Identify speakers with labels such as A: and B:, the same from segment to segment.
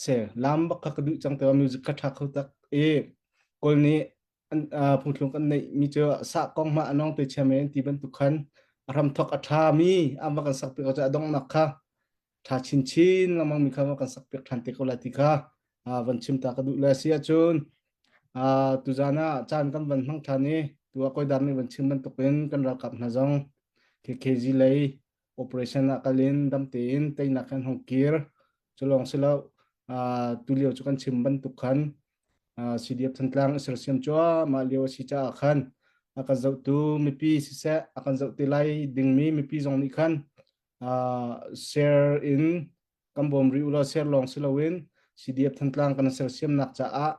A: Se lam bak kha ka duh cang te music kha tha kho tak i kawl nih an phungthlung kan neih mi cu sa kong ma anong te chiam en ti bantuk khan a ram thok a tha mi am va kan sak piak cu a donghnak kha tha chin chin lengmang mi kha va kan sak piak than te ko lai ti kha van chim ta ka duh le si ahcun tuzan ah caan kan van hmang than i tu ah koi dar nih van chim bantukin kan ralkap hna zong KKG lei operation ah kalin dam tein teinak kan hong kir cu lawng si lo tulio cu kan chim bantuk khan CDF Thantlang i sersiam cuahmah lio a si caah khan a kan zohtu mipi siseh a kan zoh te lai dingmi mipi zong nih khan share in kan bawm rih ulaw share lawng si loin CDF Thantlang kan sersiamnak caah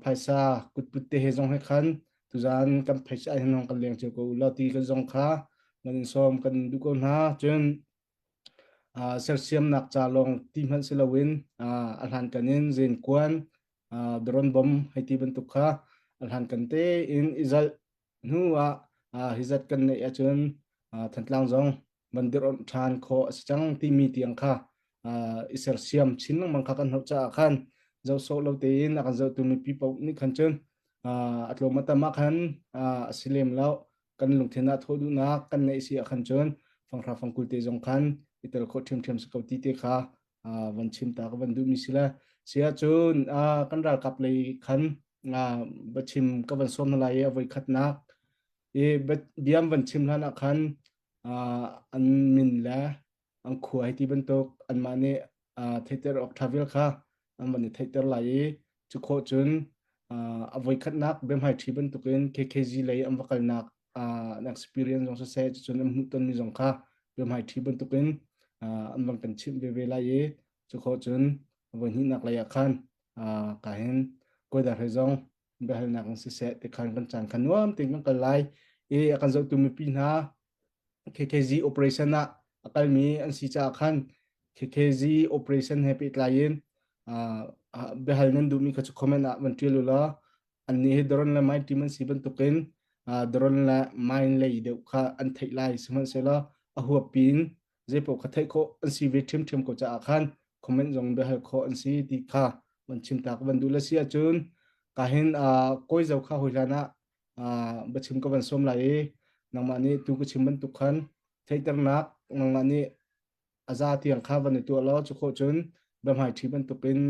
A: phaisa kutput te he zong he khan tuzan kan phaisa hin hong kan leng cio ko ulaw ti kan zong kha nan in sawm kan duh ko hna cun sersiamnak ca lawng ti hmanh si loin a hlankan in zenkuan drone bomb hei ti bantuk kha a hlankan tein i zalh hnu ah hi zat kan neih ahcun Thantlang zong van dirh ṭhan khawh a si cang timi tiang kha i sersiam chin lengmang kha kan hauh caah khan zoh sawh lo tein a kan zohtu mipi paoh nih khan cun a tlawm a tam ah khan a si lem lo kan lungthin ah thawh duhnak kan neih si ah khan cun fanghra fangkul te zong khan i tel khawh ṭhiamṭhiam si ko ti te kha van chim ta ka van duhmi si le si ahcun kan ralkap lei khan va chim ka van sawm hna lai i a voi khatnak i biam van chim hlan ah khan an min le an khua hei ti bantuk anmah nih theihter awk ṭha vial kha an van i theihter lai i cu khawh cun a voikhatnak biahmaiṭhi bantukin KKG lei an va kalnak an experience zong siseh cucun an hmuhtonmi zong kha biahmaiṭhi bantukin an van kan chimh veve lai i cu khawh cun voi hnihnak lei ah khan ka hin kawidar he zong biahalnak in siseh tikhan kan caan kha nuam tein kan kal lai i a kan zohtu mipi hna KKZ operation ah a kalmi an si caah khan KKZ operation he pehtlai in biahal nan duhmi kha cu comment ah van ṭial u law annih hi drone le mine team an si bantukin drone le mine lei deuh kha an theih lai sihmanhsehlaw a huap piin zeipaoh kha theih khawh an si ve ṭhiamṭhiam ko caah khan comment zong biahal khawh an si ti kha van chim ta ka van duh le si ahcun ka hin kawi zo kha hawi hlan ah biachim ka van sawm lai i nangmah nih tu ka chim bantuk khan theihternak nangmah nih a za tiang kha van i tuah law cu khawh cun biahmaiṭhi bantukin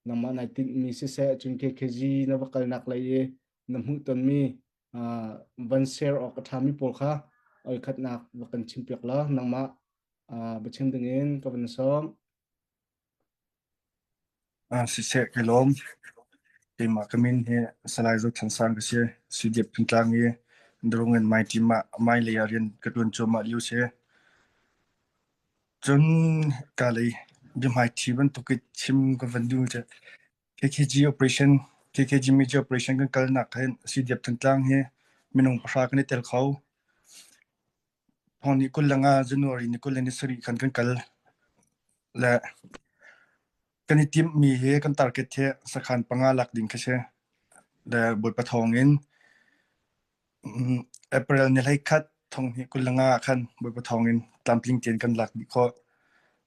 A: nangmah nai tinhmi siseh cun KKG na va kalnak lei i na hmuhtonmi van share awk a ṭhami pawl kha oi khatnak va kan chimpiak law nangmah biachim dingin ka van sawm.
B: Siseh ka lawm. Keimah ka min hi Salai Zo Than Sang ka si. Sudiap Thantlang i Drung and Mai team ah mai lei ah rian ka ṭuan cuahmah lio si. Cun ka lei biahmaiṭhi bantuk i chim ka van duh cu KKG operation KKG major operation kan kalnak hin Sudiap Thantlang hi minung pahra kan i tel kho. Thong ni 20 le nga January ni 27 khan kan kal le kan i timhmi hi kan target hi sakhan panga lak ding khi si. Le Bawipa thawng in April ni 11 thong hnih 25 ah khan Bawipa thawng in tlamtling tein kan lak dih khawh.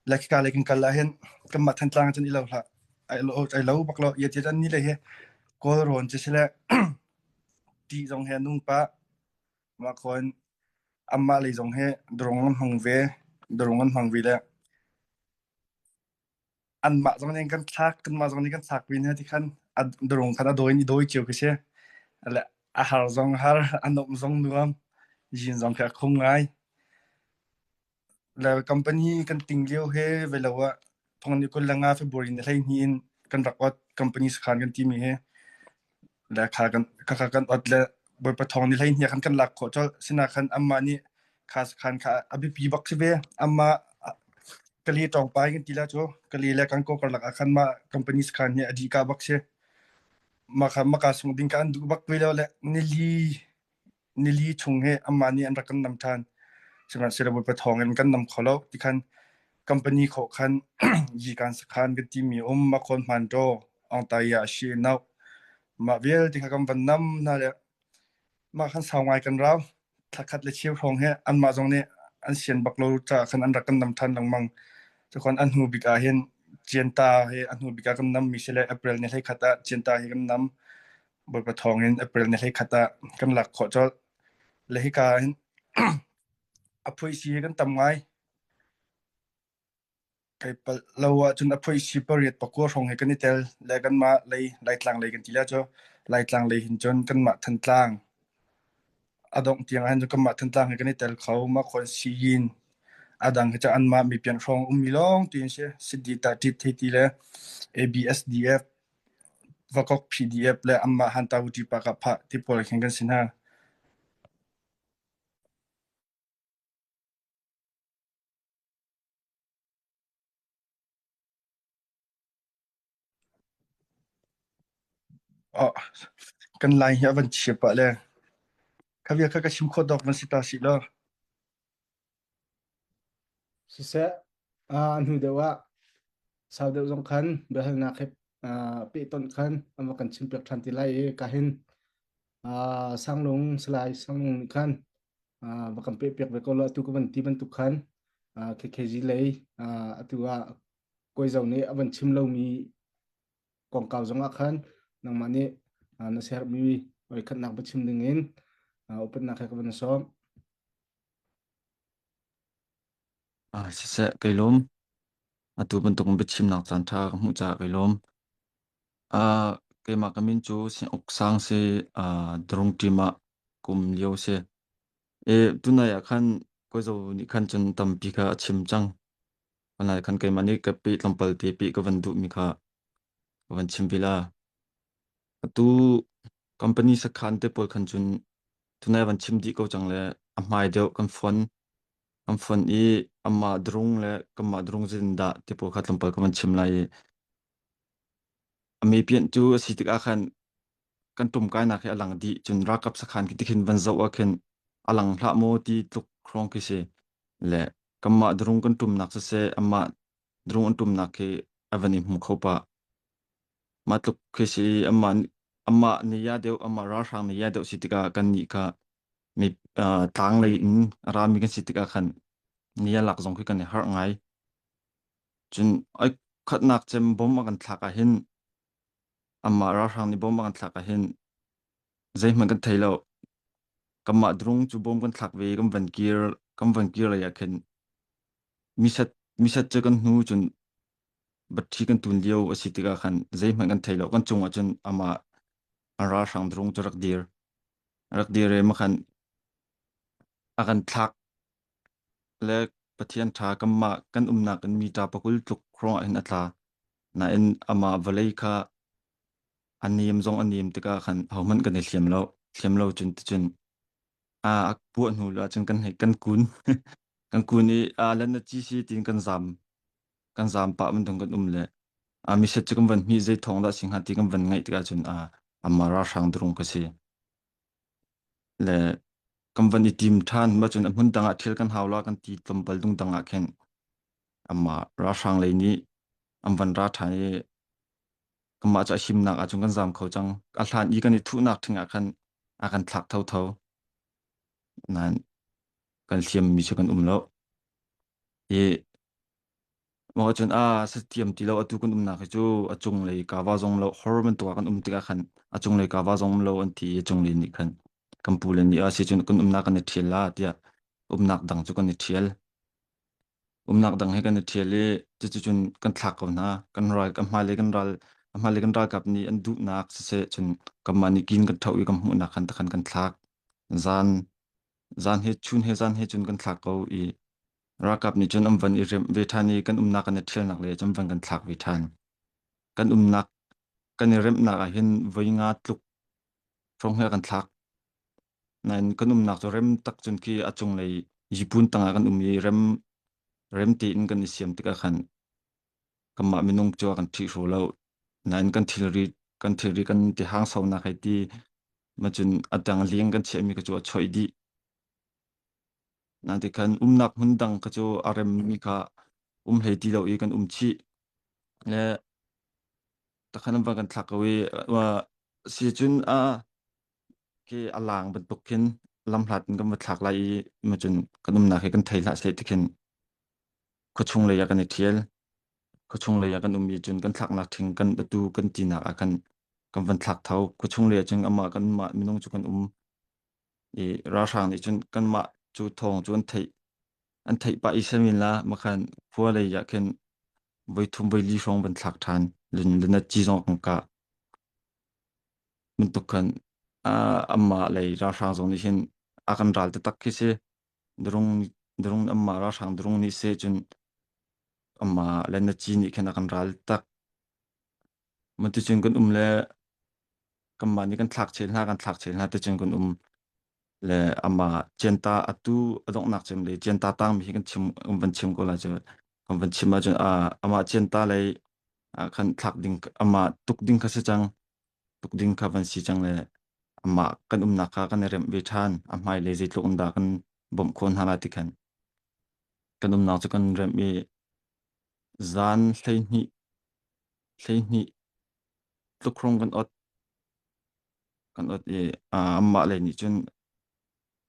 B: Le khika lei kan kal ahhin kanmah Thantlang ah cun i lo hlah. Ai lo, ai lo bak lo. Ia ti cun ni le hi Kawlrawn cu si le ṭih zong he a nung pah. Mah khawn anmah lei zong hi drone an hmang ve. Drone an hmang ve le anmah zong nih kan thlak kanmah zong nih kan thlak ve hna ti khan a drone khan a dawi in i dawi cio khi si. Le a har zong har, a nuamh zong nuam, yin zong khi a khung ngai. Le company kan ting lio he velo ah thong ni 25 February ni 12 in kan rak ot company sakhan kan timi hi le kha kan kha kan ot le Bawipa thong ni 12 khan kan lak khawh colh sina khan amma nih kha sakhan kha a biapi bak si ve amma kali tawng pai kan ti la cu kali le kan ko karlak ah khan ma company sakhan hi a di ka bak si ma kha maka sung ding ka an duh bak ve lo le nili nili chung hi amah nih an rak kan nam ṭhan. Sihmanhsehlaw Bawipa thawng in kan nam kho lo. Tikhan company khawh khan yikan sakhan kan timi um makhawn hman ṭaw ongtai ah shi nau mah vialte kha kan van nam hna le mah khan sau ngai kan rau thla khat le cheu hrawng hi anmah zong nih an sian bak lo caah khan an rak kan nam ṭhan lengmang. Cukhan an hnu bik ah hin Cianta hi a hnu bik ah kan nam mi si le April ni 11 ah Cianta hi kan nam. Bawipa thawng in April ni 11 ah kan lak khawh colh. Le hika hin a phuaisi hi kan tam ngai. Kai palh lo ahcun a phuaisi pariat pakua hrawng hi kan i tel le kanmah lei Laitlang lei kan ti lai cu Laitlang lei hin cun kanmah Thantlang a dongh tiang ahhin cun kanmah Thantlang hi kan i tel kho. Mah khawn Siyin a dang hi cu anmah mipian hrawng ummi lawng ti an si. Siddi Tatit hei ti le ABSDF, Vakok PDF le anmah Hantawuti pa kah phah ti pawl khin kan si hna. Oh, kan line hi a van chia pah le kha bia kha ka chim khawh dawk van si ta si law.
A: Siseh, a hnu deuh ah sau deuh zong khan biahalnak he pehtonh khan an va kan chimpiak ṭhan ti lai i ka hin Sanglung Salai Sanglung nih khan va kan pehpiak ve ko law atu ka van ti bantuk khan KKG lei atu ah Kawi Zo nih a van chim lomi kongkau zong ah khan nangmah nih na siaherhmi voikhatnak va chim ding in upatnak he ka van sawm.
C: Siseh, kai lawm. Atu bantuk in biachimnak caan ṭha ka hmuh caah kai lawm. Keimah ka min cu Uk Sang si, Drung team ah kum lio si. E, tunai ah khan Kawi nih khan cun tampi kha a chim cang. Anai khan keimah nih ka pi tlawmpal te pi ka van duhmi kha ka van chim vila. Atu company sakhan te pawl khan cun tunai van chim dih ko cang le a hmai deuh kan phone kan phone i amah drung le kanmah drung zin dah ti pawl kha tlawmpal ka van chim lai i a me pian cu a si tikah khan kan ṭumkainak hi a lang dih cun ralkap sakhan khi tikhin van zoh ah khin a lang hlah maw ti tluk hrawng khi si le kanmah drung kan ṭumnak siseh amah drung an ṭumnak khi a van i hmu kho pah mah tluk khi si amah amah nih ya deuh amah ralhrang nih ya deuh si tikah kannih kha mi tlang lei in a rami kan si tikah khan ni a lak zong khi kan i harh ngai cun ai khatnak cem bom a kan thlak ah hin Amah ralhrang nih bom a kan thlak ahhin zeihmanh kan thei lo. Kanmah drung cu bom kan thlak ve i kan van kir kan van kir lei ah khin misat misat cu kan hnu cun batṭhi kan tun lio a si tikah khan zeihmanh kan thei lo. Kan cungah cun amah an ralhrang drung cu rak dir. Rak dir i makhan a kan thlak le Pathian ṭha kanmah kan umnak in mita pakul tluk hrawng ah hin a tla. Nain amah vawlei kha a niam zong a niam tikah khan ahohmanh kan i hliam lo. Hliam lo cun ticun a puah hnu lo ahcun kan hei kan kun. Kan kun i a lan na ci si tiin kan zaam. Kan zaam pah bantuk kan um le a miset cu kan van hmih zei thawng dah si hnga ti kan van ngaih tikah cun a amah ralhrang durung ka si. Le kan van i tim ṭhan ma cun a hmun dang ah thil kan hau la kan ti tlawmpal dung dang ah khin amah ralhrang lei nih an van ra ṭhan i kanmah cu a himnak ahcun kan zaam kho cang. A hlan i kan i thuhnak ṭhing ah khan a kan thlak thotho. Nain kan hliammi cu kan um lo. I mah cun a satiam ti lo atu kan umnak hi cu a cunglei kava zong lo hor bantuk ah kan um tikah khan a cunglei kava zong um lo an ti i a cunglei nih khan kan pu le nih a si cun kan umnak kan i ṭhial la tiah umnak dang cu kan i ṭhial. Umnak dang he kan i ṭhial i cuticun kan thlak ko hna. Kan ral, kan hmailei kan ral, a hmailei kan ralkap nih an duhnak siseh cun kanmah nih kin kan ṭhoh i kan hmuhnak khan takhan kan thlak. Zan, zan he chun he zan he cun kan thlak ko i ralkap nih cun an van i remh ve ṭhan i kan umnak kan i ṭhialnak lei ah cun van kan thlak ve ṭhan. Kan umnak kan i remhnak ah hin voi nga tluk hrawng he kan thlak. Nain kan umnak cu rem tak cun khi a cunglei yipun tangah kan um i rem rem tein kan i siam tikah khan kanmah minung cu a kan ṭhih hraw lo. Nain kan thilri kan thilri kan tihang sonak hei ti ma cun a dang leng kan chiahmi kha cu a choih dih. Nain tikhan umnak hmun dang kha cu a remmi kha um hlei ti lo i kan um chih. Le takhan an van kan thlak ko i si cun a khi a lang bantuk khin lamhlat in kan va thlak lai i macun kan umnak hi kan thei hlah seh ti khin khuachung lei ah kan i ṭhial. Khuachung lei ah kan um i cun kan thlaknak ṭhing kan atu kan tinak ah khan kan van thlak tho. Khuachung lei ah cun amah kanmah minung cu kan um i ralhrang nih cun kanmah cu thawng cu an theih an theih pah i semin la makhan khua lei ah khin voi thum voi li hrawng van thlak ṭhan lun lunat ci zong kan kah bantuk khan amah lei ralhrang zong nih hin a kan ral taktak khi si drung drung amah ralhrang drung nih se cun amah le na ci nih khin a kan ral tak maticun kan um le kanmah nih kan thlak chel hna kan thlak chel hna ticun kan um le amah cianta atu a donghnak cem le cianta tangmi hi kan chim kan van chim ko la cu kan van chim ahcun amah cianta lei ah khan thlak ding amah tuk ding kha si cang tuk ding kha van si cang le amah kan umnak kha kan i remh ve ṭhan a hmai le zeitluk in dah kan bawmh khawh hna la ti khan kan umnak cu kan remh i zan 12 12 tlukhrum kan ot kan ot i amah lei nih cun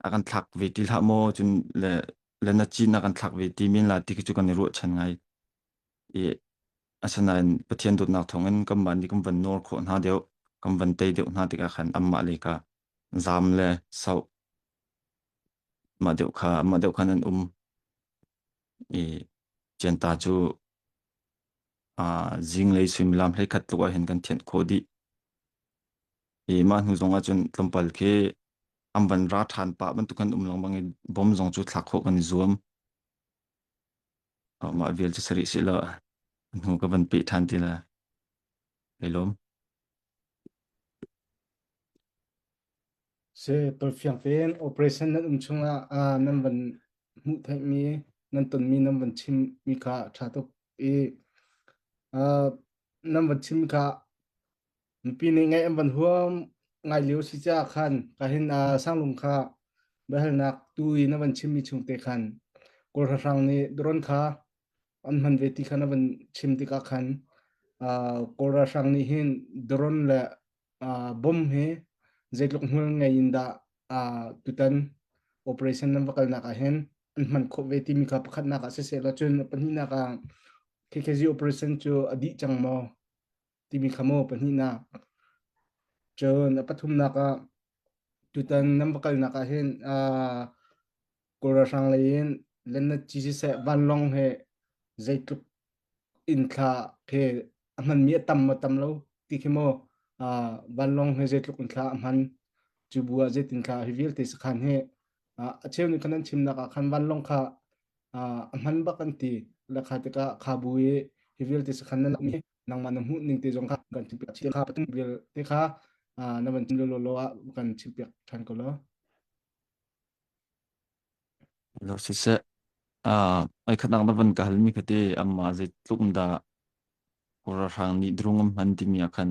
C: a kan thlak ve ti hlah maw cun le le na cin a kan thlak ve ti men la ti khi cu kan i ruahchan ngai i asinain Pathian dawtnak thawngin kanmah nih kan van nawr khawh hna deuh kan van tei deuh hna tikah khan amah lei kha zaam le sauh mah deuh kha mah deuh khan an um i Cianta cu zinglei suimilam 11 tluk ah hin kan thianh khawh dih. I mah hnu zong ahcun tlawmpal khi an van ra ṭhan pah bantuk kan um lengmang i bom zong cu thlak khawh kan i zuam. Mah vial cu sarih sih law hnu ka van peh ṭhan ti la. Kai lawm.
A: Si, tawlfiang tein operation nan um chungah nan van hmuh theihmi, nan tonmi nan van chimmi kha a ṭha tuk i nan van chimmi kha mipi nih ngaih an van huam ngai lio si caah khan ka hin Sanglung kha biahalnak tu i na van chimmi chung te khan Kawl ralhrang nih drone kha an hman ve ti kha na van chim tikah khan Kawl ralhrang nih hin drone le bom hi zeitluk hmul ngei in dah tutan operation nan va kalnak ah hin an hman khawh ve timi kha pakhatnak ah siseh law cun pahnihnak ah KKZ operation cu a dih cang maw timi kha maw pahnihnak cun a pathumnak ah tutan nan va kalnak ah hin Kawl ralhrang lei in Lennet ci siseh vanlawng he zeitluk in thla khi a hmanmi a tam maw tam lo ti khi maw vanlawng he zeitluk in thla a hman cu bu ah zeitin thla hi vialte sakhan he a cheu nih khan an chimnak ah khan vanlawng kha a hman bak an ti le kha tikah kha bu i hi vialte sakhan nan mi nangmah na hmuh ning te zong kha kan chimpiak chih kha patung vial te kha na van chim lo lo ah kan chimpiak than ko lo.
C: Lo siseh, ai khat nak na van ka halmi kha te amma zeitluk in dah Kawlrahrang nih drung an hman timi ah khan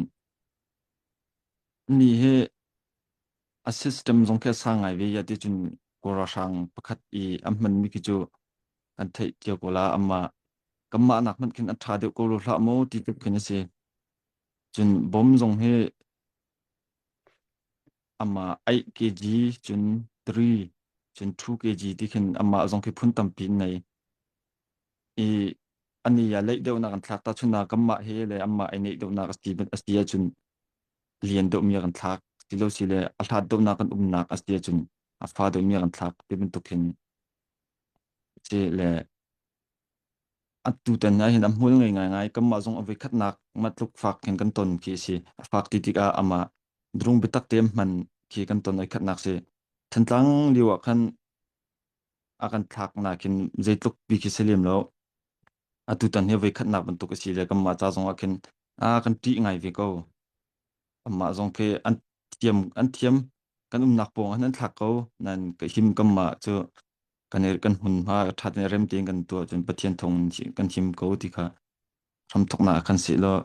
C: ni hi a system zong khi a sang ngai ve ya ti cun Kawlrahrang pakhat i an hmanmi khi cu kan theih cio ko la amma kanmah nak hmanh khin a ṭha deuh ko lo hlah maw ti tluk khin a si. Cun bom zong hi amah 8 kg cun 3 cun 2 kg ti khin amah zong khi phun tampi an nei. I ani a leih deuhnak an thlak ta chun ah kanmah he le amah ai neih deuhnak a si a si ahcun lian deuhmi a kan thlak silo si le a hlat deuhnak kan umnak a si ahcun a fa deuhmi a kan thlak ti bantuk hin si le Atutan ahhin a hmul ngei ngaingai. Kanmah zong a voikhatnak matluk fak hin kan ton khi a si. A fak ti tikah amah drung biatak te hman khi kan ton voikhatnak si. Thantlang lio ah khan a kan thlak nakin zeitluk pi khi si lem lo. Atutan hi voikhatnak bantuk a si le kanmah ca zong ah khin a kan ṭih ngai ve ko. Amah zong khi an thiam an thiam kan umnak pawng ah an thlak ko. Nan ka him kanmah cu kan i kan hmunhma ṭhat in rem tein kan tuah cun Pathian thawng in kan him ko ti kha hramthawknak ah khan seh law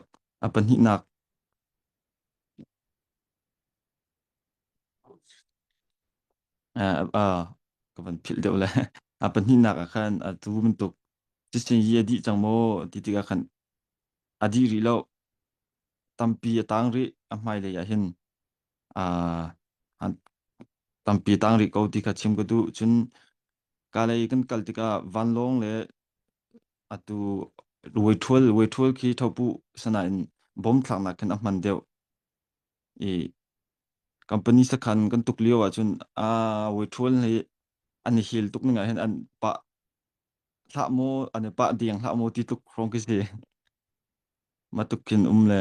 C: a pahnihnak ka van philh deuh le a pahnihnak ah khan atu bantuk cisin hi a dih cang maw ti tikah khan a dih rih lo tampi a tang rih a hmailei ah hin tampi tang rih ko ti kha chim ka duh. Cun kalay kan kal tikah vanlawng le atu Weithual weithual khi thopu sanain bom thlaknak khin a hman deuh. I company sakhan kan tuk lio ahcun a weithual hi an i hil tuk ning ah hin an pah hlah maw an i pah deng hlah maw ti tluk hrawng khi si. Matuk khin um le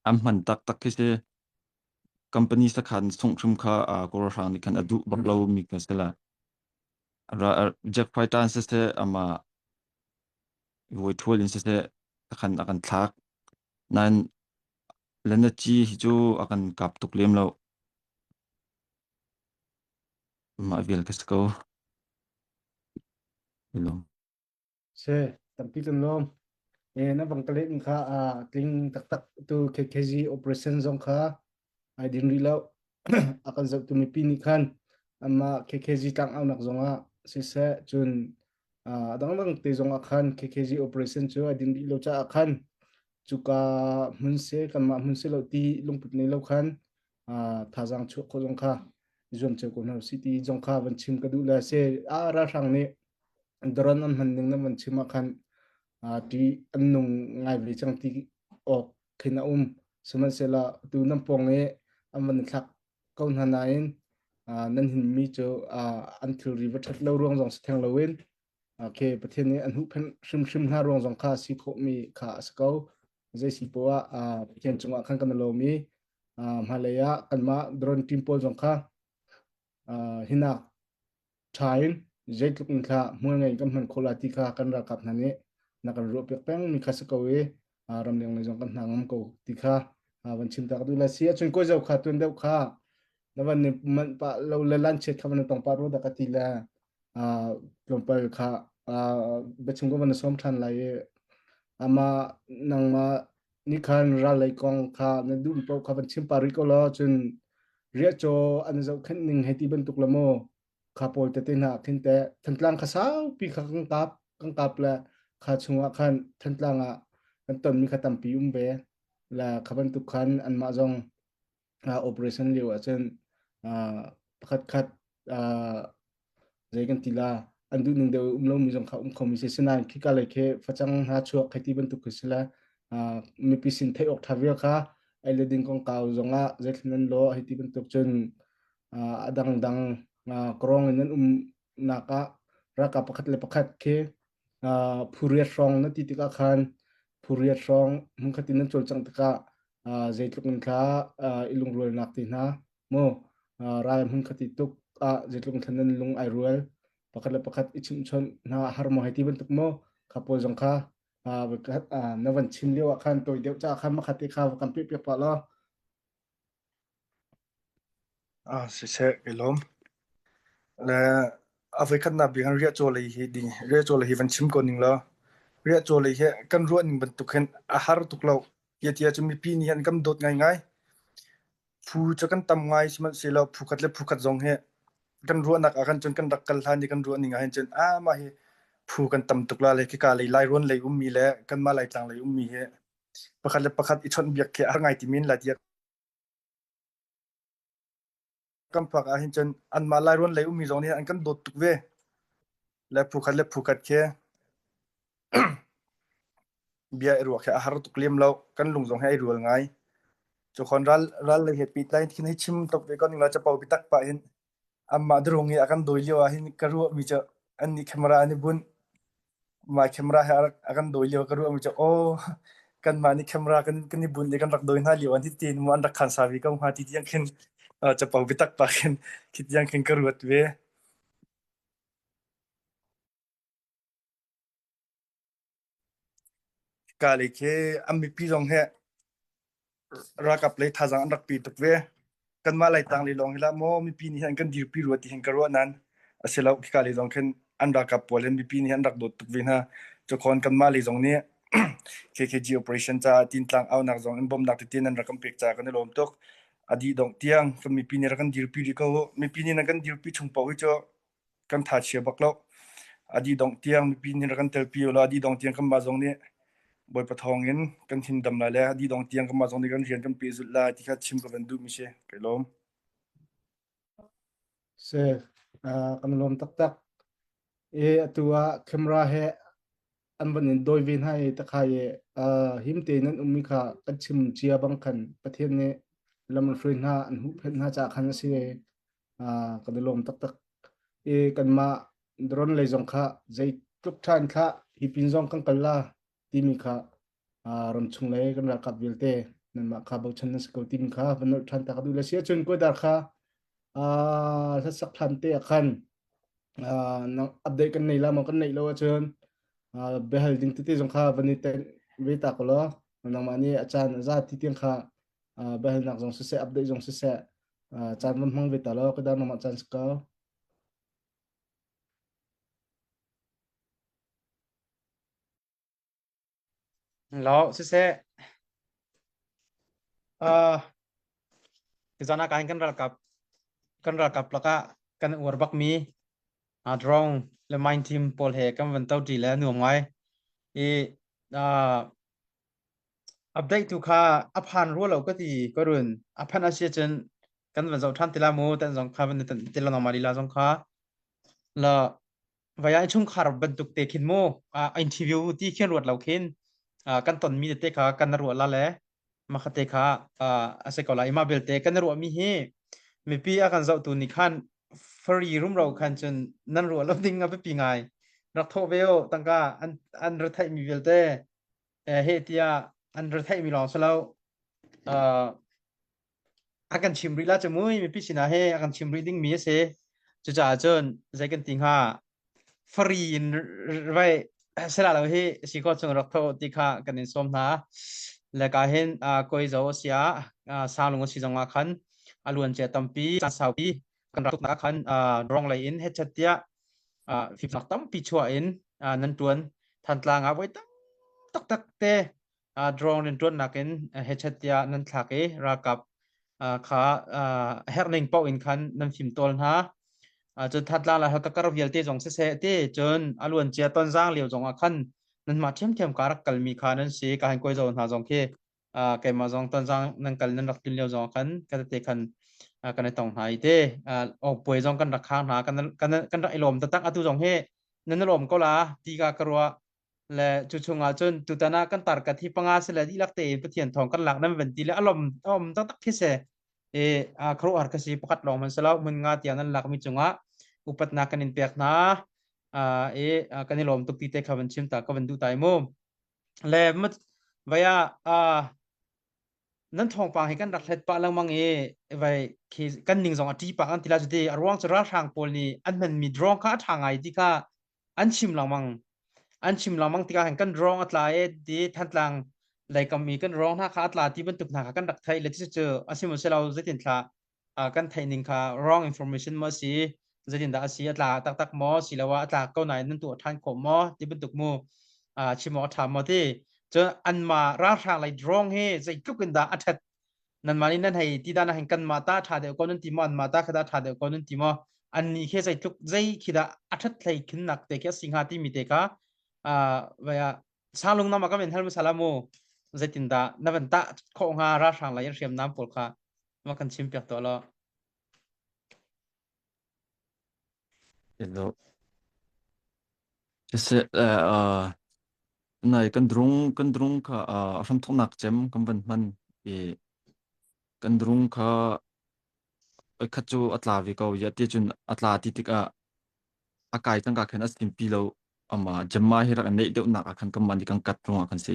C: an hman taktak khi si. Company sakhan sungh hrim kha Kawlrahrang nih khan a duh bak lo mi kha si la. Jet fighter in siseh ama voithual in siseh khan a kan thlak. Nain Lanaci hi cu a kan kap tuk lem lo. Mah vial ka si ko. Hello.
A: Se tampi kan lawm. E na bang ka leh kha a tling taktak tu KKG operation zong kha ai din rih lo. A kan zohtu mipi nih khan ama KKG tlang aunak zongah siseh cun a dangdang te zongah khan KKG operation cu ai din rih lo caah khan cuka hmun se kanmah hmun se lo ti lungput nei lo khan thazaang chuah khawh zong kha zuam cio ko hna usih ti zong kha van chim ka duh le se a ralhrang nih drone an hman ning nan van chim ah khan ti an nung ngai ve cang ti awk khin a um sihmanhsehlaw tu nan pawng i an van thlak ko hna nain nan hin mi cu an thilri va ṭhat lo ruang zong si theng loin okay Pathian nih an huhphenh hrimhrim hna ruang zong kha si khawhmi kha a si ko zei si poah ah Pathian cungah khan kan i lawm i hmailei ah kanmah drone team pawl zong kha hinak ṭha in zeitluk in thla hmual ngei kan hman khawh lai ti kha kan ralkap hna nih na kan ruah piak peng mi kha si ko i ramleng lei zong kan hna ngam ko ti kha van chim ta ka duh la si ahcun kawi zo kha tuan deuh kha na van ni manh pa lo le lan chiat kha van tong pa ro da ka ti le tlawmpal kha biachim ko van som ṭhan lai i ama nangma ni khan ral lei kong kha na duh paoh kha van chim pa rih ko law cun riahcaw an zohkhenh ning hei ti bantuk la maw kha pawl tete hna khin te Thantlang kha saupi kha kan kap kan kap le kha chungah khan Thantlang ah kan tonmi kha tampi um ve la kha bantuk khan anmah zong operation lio ahcun pakhat khat zei kan ti la an duh ning deuh um lomi zong kha um khomi si sinain khika lei khi facang hna chuak khai ti bantuk khi si la mipi sin theih awk tha vial kha ei le ding kongkau zongah zeitlin an law hei ti bantuk cun a dangdang krong in an um nak ah ralkap pakhat le pakhat khi phuriat hrawng na ti tikah khan phuriat hrawng hmunkhat in nan cawlcangh tikah zeitluk in thla i lungrualnak ti hna mu ral hmunkhat i tuk ah zeitluk in thla nan lung ai rual pakhat le pakhat i chimhchawnh hna har maw hei ti bantuk maw kha pawl zong kha na van chim lio ah khan tawi deuh caah khan makhat te kha va kan peh piak pah law
B: Ah, siseh, ka lawm. Le a voikhatnak bik in riahcaw lei hi ding riahcaw lei hi van chim ko ning law riahcaw lei hi kan ruah ning bantuk hin a har tuk lo. Tiah cu mipi nih an kan dawt ngaingai. Phu cu kan tam ngai sihmanhsehlaw phu khat le phu khat zong hi kan ruahnak ah khan cun kan rak kal hlan i kan ruah ning ah hin cun ah mah hi phu kan tam tuk la le khika lei Lairawn lei ummi le kanmah Laitlang lei ummi hi pakhat le pakhat i chawnhbiak khi a har ngai ti men lai tiah kan phak ah hin cun anmah Lairawn lei ummi zong nih an kan dawt tuk ve. Le phu khat le phu khat khi bia i ruah khi a har tuk lem lo. Kan lung zong hi ai rual ngai. Cukhon ral ral lei he pehtlai in hei chim tuk ve ko ning law capo biatak pah hin anmah durung i a kan dawi lio ah hin ka ruahmi cu annih camera an i bunh. Mah camera he a kan dawi lio ka ruahmi cu aw kanmah nih camera kan kan i bunh i kan rak dawi hna lio ah hitin maw an rak khan sa ve ko hnga ti tiang khin capo biatak pah khin khi tiang khin ka ruat ve. Ka lei khi an mipi zong he ralkap lei thazaang an rak pe tuk ve. Kanmah Laitlang lei lawng hi lah maw mipi nih hin an kan dirpi rua ti hin ka ruah nain a si lo. Khika lei zong khin an ralkap pawl hin mipi nih an rak dawt tuk ve hna. Cukhawn kanmah lei zong nih KKG operation caah tintlang aunak zong in bawmhnak tete nan rak kan pek caah kan i lawm tuk. A dih dongh tiang kan mipi nih rak kan dirpi rih ko u. Mipi nih nan kan dirpi chung paoh hi cu kan tha chia bak lo. A dih dongh tiang mipi nih rak kan telpi u law a dih dongh tiang kanmah zong nih Bawipa thawng in kan hindam lai le a dih dongh tiang kanmah zong nih kan rian kan pehzulh lai ti kha chim ka van duhmi si. Kai lawm.
A: Si, uh, kan lawm taktak. E atu ah camera he an van in dawi ve hna i takha i him tein an ummi kha kan chim cia bang khan Pathian nih lam an hruai hna an huhphenh hna caah khan a si kan i lawm taktak i kanmah drone lei zong kha zeitluk ṭha in thlah hi pin zong kan kal la timi kha ramchung lei kan ralkap vialte nanmah kha bochan nan si ko timi kha van nolh ṭhan ta ka duh le si ahcun kuaidar kha hlasak hlan te ah khan update kan nei la maw kan neih lo ahcun biahal ding tete zong kha van i tenh ve ta ko law nangmah nih a caan a za ti tiang kha biahalnak zong siseh update zong siseh caan van hmang ve ta law ka dar nangmah caan si ko.
D: Lo siseh uh, tuzan ah kahin kan ralkap kan ralkap lakah kan uar bakmi uh, drone le mine team pawl he kan van to ṭi le nuam ngai i uh, update tu kha a phan rua lo ka ti ka run a phan a si cun kan van zoh ṭhan ti la mu tan zong kha van ti la normal la zong kha la Vai ah chungkhar bantuk te khin mu interview ti khin ruat lo khin kan ton mi te kha kan ruah la le makha te kha a se ko lai ma belte kan ruah mi hi mipi a kan zoh tu nih khan fari rumro khan cun nan ruah lo ding a biapi ngai rak thawh ve o tangka an an retheih mi vialte he tia an retheih mi lawng silo a kan chim rih la cu mui mipi sinah he a kan chim rih ding mi a si cucaah cun zei kan ti hnga fari in vai sela lo hi si ko chung rak tho ti kha kan in sawm hna le ka hin koi zo sia sanglung si zong ah khan a luan che tampi caan saupi kan rak tuk khan rong lei in hetchat tiah fimnak tampi chuah in nan tuan thantlang ah voi tam taktak te drone in ṭuannak in hechet tiah nan thlak i ralkap kha a herhning paoh in khan nan fimtawl hna. Cun Thantlang le Halkha kar vialte zong siseh ti cun a luancia Tonzang lio zong ah khan nanmah ṭhiamṭhiam ka rak kalmi kha nan si. Ka han kuai zo hna zong khi keimah zong Tonzang nan kal nan rak tlun lio zong ah khan ka tete khan kan i tong hna i te awkpuai zong kan rak khang hna kan kan rak i lawm taktak atu zong hi nan i lawm ko la ti ka ka ruah Le cu chungah cun tutan ah kan tarkat hi panga si le dihlak tein Pathian thawng kan lak nan van ti le alom om taktak khi si i khuaruahhar ka si pakhat lawng man selo mun nga tiang nan lakmi cungah upatnak kan in pek hna i kan i lawm tuk ti te kha van chim ta ka van duh tai mu le vaya nan thawngpang hi kan rak hlet pah lengmang i vai khi kan ning zong a ṭi pah kan ti la cu ti a ruang cu ralhrang pawl nih an hmanmi drone kha a ṭha ngai ti kha an chim lengmang an chim lengmang tikah hin kan drone a tla e ti Thantlang leikam i kan drone hna kha a tla ti bantuk hna kha kan rak theih le cucu a si maw si lo zeitin thla kan theih ning kha wrong information maw si zeitin dah a si a tla taktak maw siloah a tla ko nain nan tuah ṭhan khawh maw ti bantuk mu chim awk a ṭha maw ti cun anmah ralhrang lei drone hi zeitluk in dah a ṭhat nanmah nih nan hei ti dan ah hin kanmah ta ṭha deuh ko nan ti maw anmah ta kha dah ṭha deuh ko nan ti maw annih khi zeitluk zei khi dah a ṭhat hlei khinnak te khi a si hnga timi te kha vai ah salung nama ka men hal masala mu zeitindah na van tah khawh hnga ralhrang lei hriamnam pawl kha ma kan chim piak tuah law
C: Hello. Siseh, uh, nai kan drung kan drung kha uh, a hramthawknak cem kan van hman i kan drung kha khat cu a tla ve ko ya ti cun a tla ti tikah a kai cangka khan a simpi lo ama jamma hi rak neih deuh nak ah khan kan mah nih kan kat ruangah khan si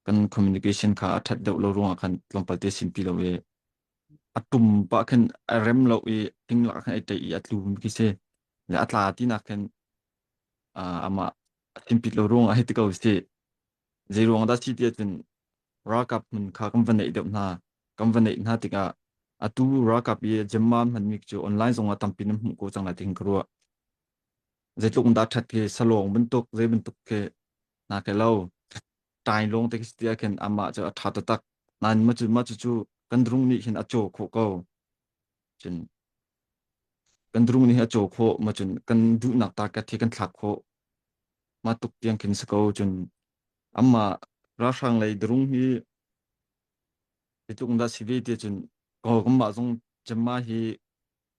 C: kan communication kha a that deuh lo ruangah khan tlawmpal te simpi lo i a tum pah khin a rem lo i thing lak khan ai ṭeih i a tlu khi si le a tla ti nak khin amah a thimpit lo ruangah hei ti ko si zei ruang dah si ti ahcun ralkap hmun kha kan va neih deuh hna kan va neih hna tikah atu ralkap i Gemma hmanmi cu online zongah tampi nan hmuh ko cang lai ti ka ruah zeitluk in dah ṭhat khi salawng bantuk zei bantuk khi na ke lo ṭai lawng te khi si ti ah khin amah cu a ṭha taktak nain mah cu mah cu kan drung nih hin a caw khawh ko cun kan drung nih a caw khawh ma cun kan duhnak target hi kan thlak khawh mah tuk tiang khin si ko cun amah ralhrang lei drung hi zeitluk dah si ve ti cun kanmah zong cemma hi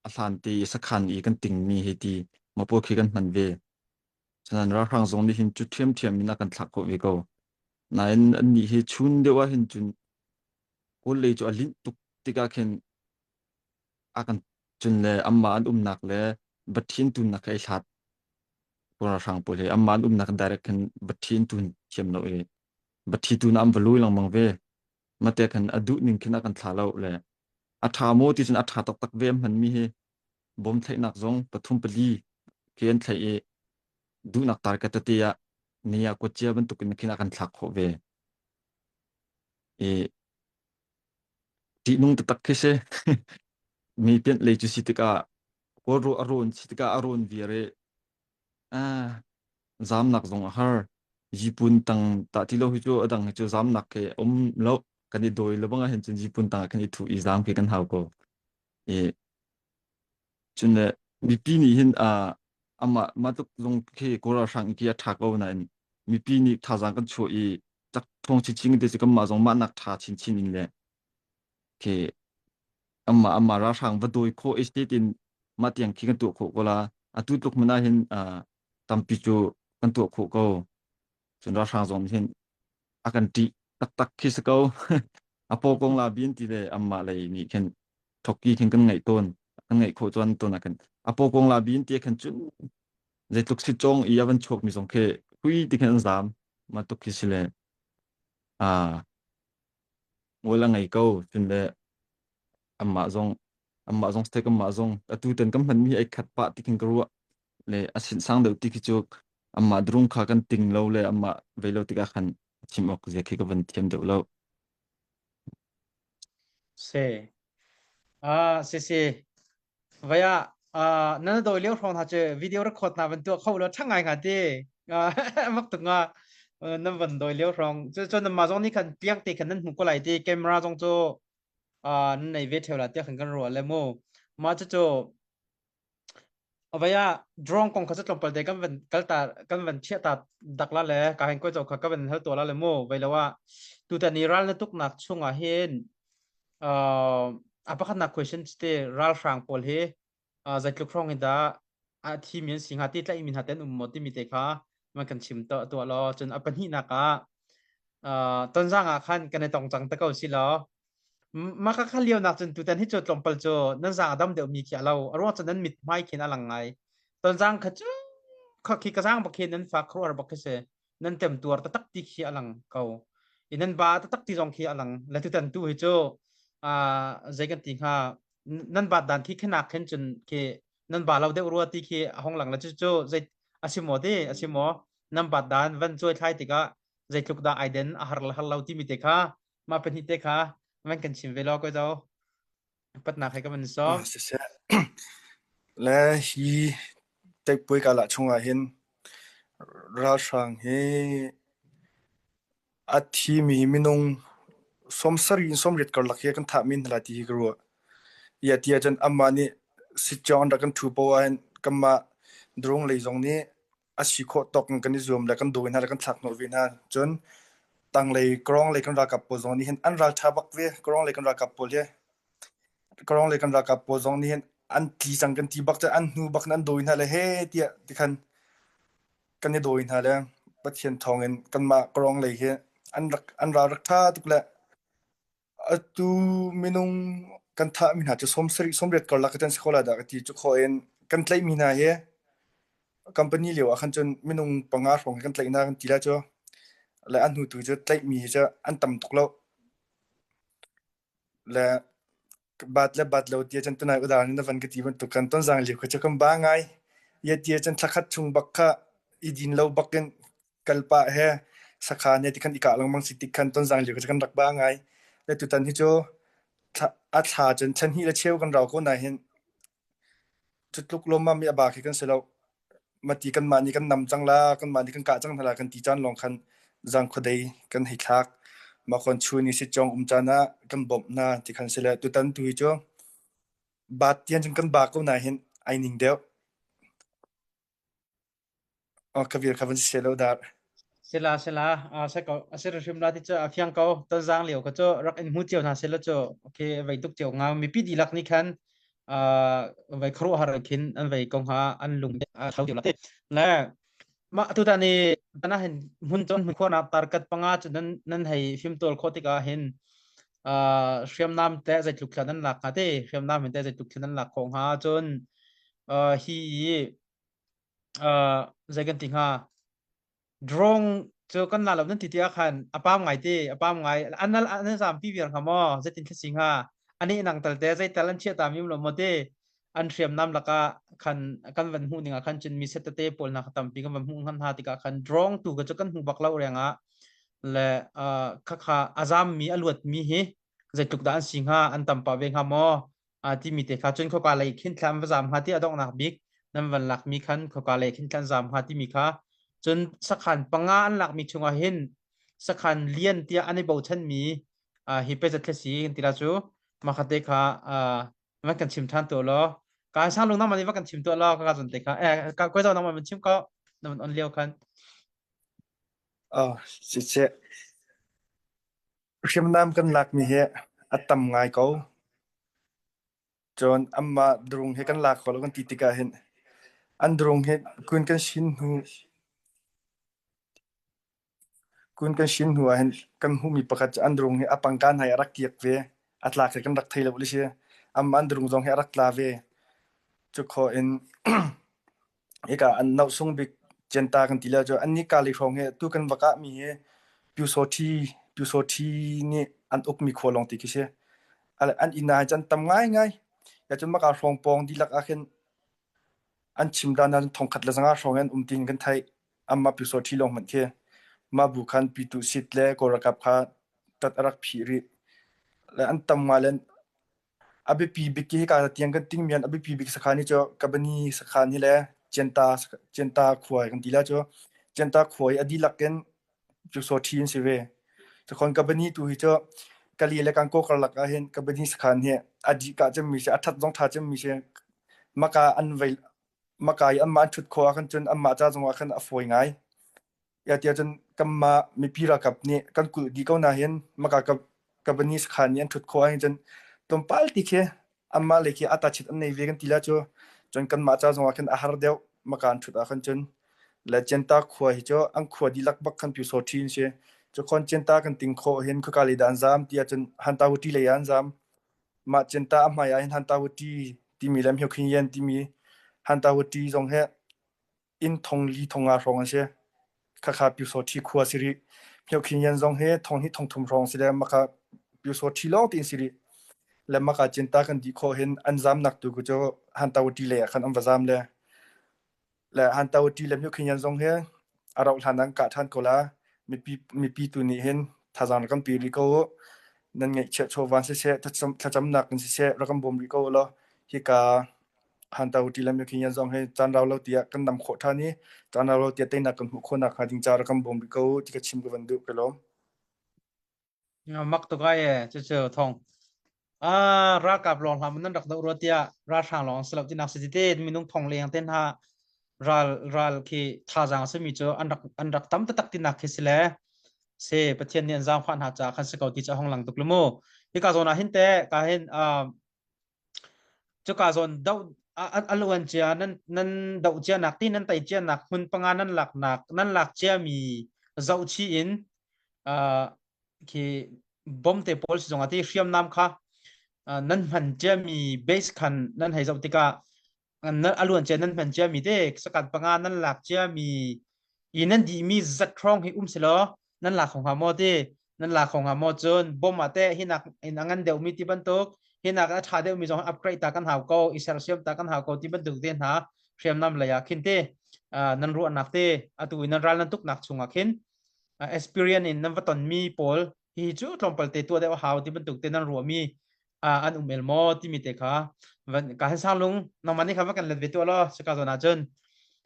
C: a hlan te i sakhan i kan tingmi hi ti ma pawl khi kan hman ve. Cunan ralhrang zong nih hin cu ṭhiamṭhiam in a kan thlak khawh ve ko. Nain annih hi chun deuh ah hin cun Kawl lei cu a linh tuk tikah khin a kan cun le anmah an umnak le Bathin tunnak kha i hlat. Kawl ralhrang pawl hi anmah an umnak direct khin Bathin tun thiam lo i Bathi tun ah an va lui lengmang ve. Mate khan a duh ning khin a kan thla lo le a ṭha maw ti cun a ṭha taktak ve an hmanmi hi bom thlaihnak zong pathum pali khi an thlaih i duhnak target tete ah ni ah kuatcia bantuk in khin a kan thlak khawh ve. I ṭihnung taktak khi si. Mi pianh lei cu si tikah kawl a rawn si tikah a rawn viar i ah zamnak zong a har. Yipun tang tah ti lo hi cu a dang hi cu zamnak khi um lo. Kan i dawi lo bang ah hin cun yipun tang ah kan i thuh i zam khi kan hau ko. I cun le mipi nih hin ah amah mah tluk zong khi Kawl ralhrang khi a ṭha ko nain mipi nih thazaang kan chuah i cak ṭhawng chinchin te cu kanmah zong mah nak ṭha chinchin in le khi amah amah ralhrang va dawi khawh estate in mah tiang khi kan tuah khawh ko la atu tluk hmanh ah hin tampi cu kan tuah khawh ko cun ralhrang zong nih hin a kan ṭih taktak khi si ko a paw kong la bin ti le amah lei nih khin thokki khin kan ngaih tawn kan ngaih khawh chuan tawn ah khin a paw kong la bin ti khan cun zeitluk si cong i a van chuak mi zong khi hui ti khin an zam ma tuk khi si le a ngol a ngei ko cun le amah zong amah zong stek amah zong atu ten kan hman mi ai khat pah ti khin ka ruah le a sin sang deuh ti khi cu amah drung kha kan ting lo le amah vei lo tikah khan chim awk zia khi ka van thiam deuh lo.
D: Si. Ah, si si. Vaya, ah, nan doi lio hrawng ha che video record na van tuah kho lo thang ngai nga ti. Ah, mak tuk nga nan van doi lio hrawng. Cu cu nan ma zong nih khan piang te khan nan hmu ko lai ti camera zong cu ah nan nei ve theu la tiah khan kan ruah le mu. Ma cu cu Avaya drone kong kha cu tlawmpal te kan van kal ta kan van chiah ta dak la le ka hen koi kha ka van hal to la le mu vei lo ah tutan i ral na tuknak chungah hin uh, a pakhatnak question te ralhrang pawl hi uh, zeitluk hrawng in dah a thi mi an si hnga ti tlaih mi hna ten um maw timi te kha man kan chim to tuah law cun a pahnihnak ah uh, tonzang ah khan kan i tong cang te ko si law Mah ka kha lio nak cun tutan hi cu tlawmpal cu nan zaang a dam deuh mi khi a lo. A ruang cu nan mit hmai khin a lang ngai. Tonzang kha cu kha khi ka zaang bak khi nan fa khuar bak khi si. Nan tem tuar taktak ti khi a lang ko. I nan ba taktak ti zong khi a lang. Le tutan tu hi cu ah zei kan ti hnga nan bat dan khi khenak khin cun khi nan ba lo deuh rua ti khi a hong lang le cu cu zei a si maw ti a si maw nan bat dan van cuai thlai tikah zeitluk dah ai den a har le har lo timi te kha mah pahnih te kha van kan chim ve law ko zo patnak he ka van sawm
B: Ah, siseh. Le hi teikpuai kala chungah hin ralhrang hi a thimi minung 70 in 80 karlak hi kan thahmi hna lai ti hi ka ruah. Ia ti ahcun amah nih sitcawng an rak kan ṭhu poah ahhin kanmah drone lei zong nih a si khawh tawk in kan i zuam le kan dawi hna le kan thlak hnawh ve hna. Cun tanglei Kawrong lei kan ralkap pawl zong nih hin an ralṭha bak ve. Kawrong lei kan ralkap pawl hi Kawrong lei kan ralkap pawl zong nih hin an tli cang kan ti bak cun an hnu bak in an dawi hna le he tiah tikhan kan i dawi hna le Pathian thawng in kanmah Kawrong lei hi an rak an ral rak ṭha tuk le Atu minung kan thahmi hna cu 70 80 karlak kan si kho lai dah ka ti. Cu khawh in kan tlaihmi hna hi company lio ah khan cun minung panga hrawng hi kan tlaih hna kan ti lai cu. Le a hnu tu cu tlaihmi hi cu an tam tuk lo. Le bat le bat lo ti cun tunai udah na van ka ti bantuk kan tonzang lio kha cu kan ba ngai. Ia ti cun thlakhat chung bak kha i din lo bak in kalpah he sakhan he tikhan i kah lengmang si tik khan tonzang lio kan rak ba ngai. Le tutan hi cu a thla cun chan hnih le cheu kan rau ko na hin cu tluk lawmmam i a ba khi kan si lo. Mati kanmah nih kan nam cang la, kanmah nih kan kah cang hna la kan ti caan lawng khan zang khuadei kan hei thlak. Mah kon chun i sitcong um caan ah kan bawmh hna ti khan si le tutan tu hi cu bat tian cun kan ba ko na hin ai ning deuh. Oh, ka vir kha van si lo dar.
D: Sila sila a se ko a se hrim la ti chu a fiang ko tonzang lio ka chu rak in hmu cio hna sila chu okay vai tuk cio nga mipi dilak ni khan a vai khru har khin an vai kong ha an lung a thau cio la te le. Mah tutan i tan ah hin hmun cun hmun khuarnak tarkat panga cu nan nan hei fimtawl khawh tikah hin uh, hriamnam te zeitluk thla nan lak hnga te hriamnam hin te zeitluk thla nan lak khawh hnga cun uh, hi i uh, zei kan ti hnga Drone cu kan la lo nan ti tiah khan a pam ngai te a pam ngai an an zam pi viar hnga maw zeitin thla si hnga ani nang tal te zei tal an chia ta mi lo maw te an hriamnam laka khan kan van hmuh ning ah khan cun mi set tete pawl hna kha tampi kan van hmuh ngan hna tikah khan drone tu ka cu kan hmu bak lo rengah le khakha a zam mi a luat mi hi zeitluk dah an si hnga an tam pa ve hnga maw a timi te kha cun khoka lei khin thla an va zam hnga ti a donghnak bik nan van lakmi khan khoka lei khin thla an zam hnga timi kha cun sakhan panga an lakmi chungah hin sakhan lian tiah an i bochanmi hi pe zat si kan ti la cu makhate kha van kan chim than to law ka sang lung nang man va kan chim to law ka ka zon te kha eh ka koi zo nang man chim ko na man on lio khan
B: Oh, si che. Hriamnam kan lakmi hi a tam ngai ko. Cun anmah drung hi kan lak kho lo kan ti tikah hin an drung hi kun kan shin hnu kun kan shin hnu ah hin kan hmuhmi pakhat cu an drung hi a pangkan hai a rak kiak ve. A tlak hi kan rak thei lo li si. Anmah an drung zong hi a rak tla ve. Cu khawh in Hika an nohsung bik Jenta kan ti lio cu annih Kali hrawng hi tu kan va kahmi hi Pyusawṭhi Pyusawṭhi nih an ukmi khua lawng ti khi si. An inn ah cun tam ngaingai. Ya cun maka hrawng pawng dihlak ah khin an chim dan ah thongkhat le zanga hrawng an um tiin kan theih. Anmah Pyusawṭhi lawng hmanh khi mah bu khan Pyituh sit le Kawl ralkap kha tat a rak phih rih. Le an tam ngai le A biapi bik hi hika tiang kan tingmi an a biapi bik sakhan hi cu Kabani sakhan hi le Cianta Cianta khua kan ti lai cu Cianta khua hi a dihlak in Pyusawṭhi an si ve. Cukhawn Kabani tu hi cu Kali le Kankaw karlak ah hin Kabani sakhan hi a dih kah cemmi si a ṭhat zong ṭha cemmi si. Maka an vei maka i anmah an ṭhut khawh ahkhan cun anmah ca zong ah khan a fawi ngai. Ya tiah cun kanmah mipi ralkap nih kan kulh dih ko nain maka Kabani sakhan nih an ṭhut khawh ahhin cun tlawmpal ti khi anmah lei khi atachit an nei ve kan ti la cu cun kanmah ca zongah khin a har deuh maka an ṭhut ahkhan cun le Cianta khua hi cu an khua dihlak bak khan Pyusawṭhi an si cu khon Cianta kan ting khawh hin khoika lei dah an zaam ti ahcun Hantawuṭi lei ah an zaam mah Cianta a hmai ah hin Hantawuṭi timi le Myokhingyan timi Hantawuṭi zong hi inn thong li thong nga hrawng an si. Khakha Pyusawṭhi khua si rih. Myokhingyan zong hi thong hnih thong thum hrawng si le maka Pyusawṭhi lawng tein si rih. Le maka Cinta kan dih khawh hin an zamnak tu cu Hantawati lei ah khan an va zam le le Hantawati le Myokhingyan zong hi a rauh hlan ah an kah ṭhan ko la. Mipi mipi tu nih hin thazaang rak kan pe rih ko u. Nan ngeihchiah chawva siseh, thlacamnak in siseh rak kan bawm rih ko u law hika Hantawti le Myokhingyan zong hi caan rau lo tiah kan nam khawh ṭhan i caan rau lo tiah teinak kan hmuh khawhnak hnga ding ca rak kan bawm rih ko u ti ka chim ka van duh ka lawm.
D: Mak tuk ai e cucu thong. Ah ralkap lawng hlah nan rak doh rua tiah ralhrang lawng si lo tinak si te minung thong leng te hna ral ral khi thazaang simi cu an rak an rak tam taktak tinak khi si le se Pathian nih an zaangfah hna caah khan si ko ti cu a hong lang tuk lu mu. Hika zawn ah hin te ka hin Cuka zawn doh a luan cia nan nan doh cianak ti nan tei cianak hmun panga nan laknak nan lak ciami zohchih in uh, khi bom te pawl si zong ah ti hriamnam kha uh, nan hman ciami base khan nan hei zoh tikah nan a luan cia nan hman ciami te sakat panga nan lak ciami i nan dihmi zat hrawng hi um selaw nan lak kho hnga maw ti nan lak kho hnga maw cun bom ah teh hinak in a ngan deuhmi ti bantuk hinak a ṭha deuhmi zong upgrade ta kan hau ko i sersiam ta kan hau ko ti bantuk te hna hriamnam lei ah khin te nan ruahnak te atu in nan ral nan tuknak chungah khin experience in nan va tonmi pawl hi cu tlawmpal te tuah deuh a hau ti bantuk te nan ruahmi an um el maw timi te kha van ka han sang lung nangmah nih kha va kan let ve tuah law sika zawn ah cun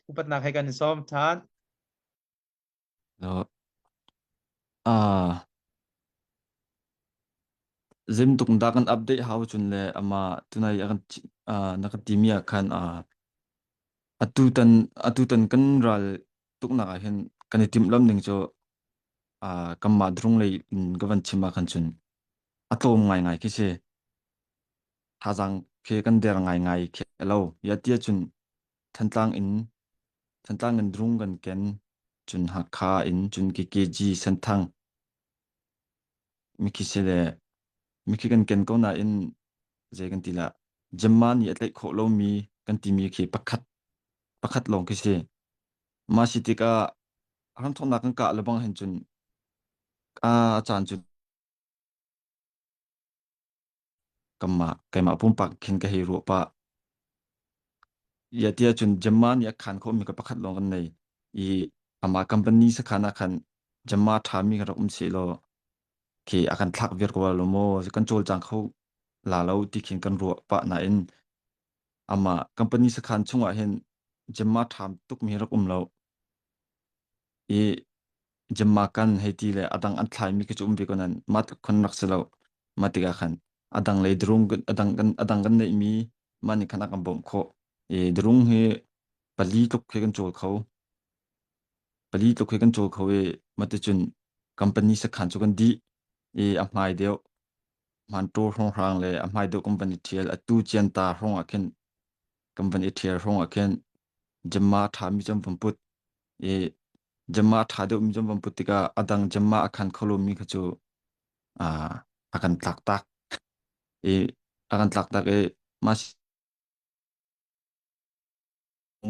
D: upatnak he kan in sawm than
C: Ah zim tuk da kan update hau cun le ama tunai a kan na kan timi ah khan atu tan atu tan kan ral tuknak ah hin kan i timh lam ning cu kanmah drung lei in ka van chim ah khan cun a tlawm ngaingai khi si. Thazaang khi kan der ngaingai khi a lo. Ya tia cun Thantlang in. Thantlang in drung kan ken cun Hakha in cun KKG Senthang mikhi si le mikhi kan ken ko nain zei kan ti lah Gemma nih a tlaih khawh lomi kan timi khi pakhat pakhat lawng khi si. Mah si tikah hramthawknak kan kah lebang hin cun a caan cu Kanmah keimah pumpak khin ka hei ruah pah. Ia ti ahcun Gemma nih a khan khawhmi ka pakhat lawng kan nei i amah company sakhan ah khan Gemma ṭhami kan rak um sehlaw khi a kan thlak viar ko lo maw kan cawlcang kho la lo ti khin kan ruah pah nain amah company sakhan chungah hin Gemma ṭha tukmi rak um lo. I Gemma kan hei ti le a dang an thlaimi khi cu um ve ko nain mah tluk khan rak si lo. Mah tikah khan a dang lei drung a dang kan a dang kan neihmi mah nih khan a kan bawmh khawh. I drung hi pali tluk khi kan cawl kho. Pali tluk khi kan cawl kho i mah ticun company sakhan cu kan dih i a hmai deuh hmanṭaw hrawnghrang le a hmai deuh kan van i ṭhial atu cianta hrawng ah khin kan van i ṭhial hrawng ah khin Gemma ṭhami cu an van put i Gemma ṭha deuhmi cu an van put tikah a dang Gemma a khan kho lomi kha cu a kan tlak tak i a kan tlak tak i mah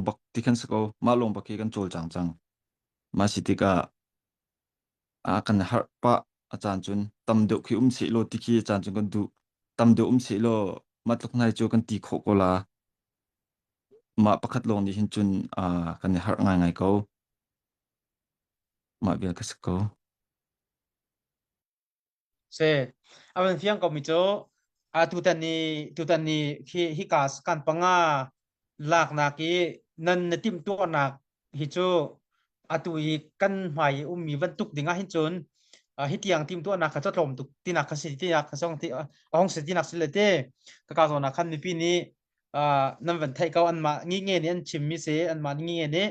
C: bak ti khan si ko mah lawng bak hi kan cawlcang cang mah si tikah a kan harh pah a caan cun tam deuh khi um seh law ti khi a caan cun kan duh tam deuh um seh law mah tluk nai cu kan ti khawh ko la mah pakhat lawng nih hin cun kan i harh ngaingai ko mah vial ka si ko
D: Si. A van fiang ko mi cu a tutan ni tutan ni khi hika kan panga laknak i nan na timhtuahnak hi cu atu i kan hmai i ummi bantuk ding ah hin cun hi tiang timhtuahnak kha cu tlawm tuk tinak kha si tinak kha song ti a hong si tinak si le te ka ka zawn ah khan mipi nih nan van theih ko anmah ngi nge nih an chimmi si anmah ngi nge nih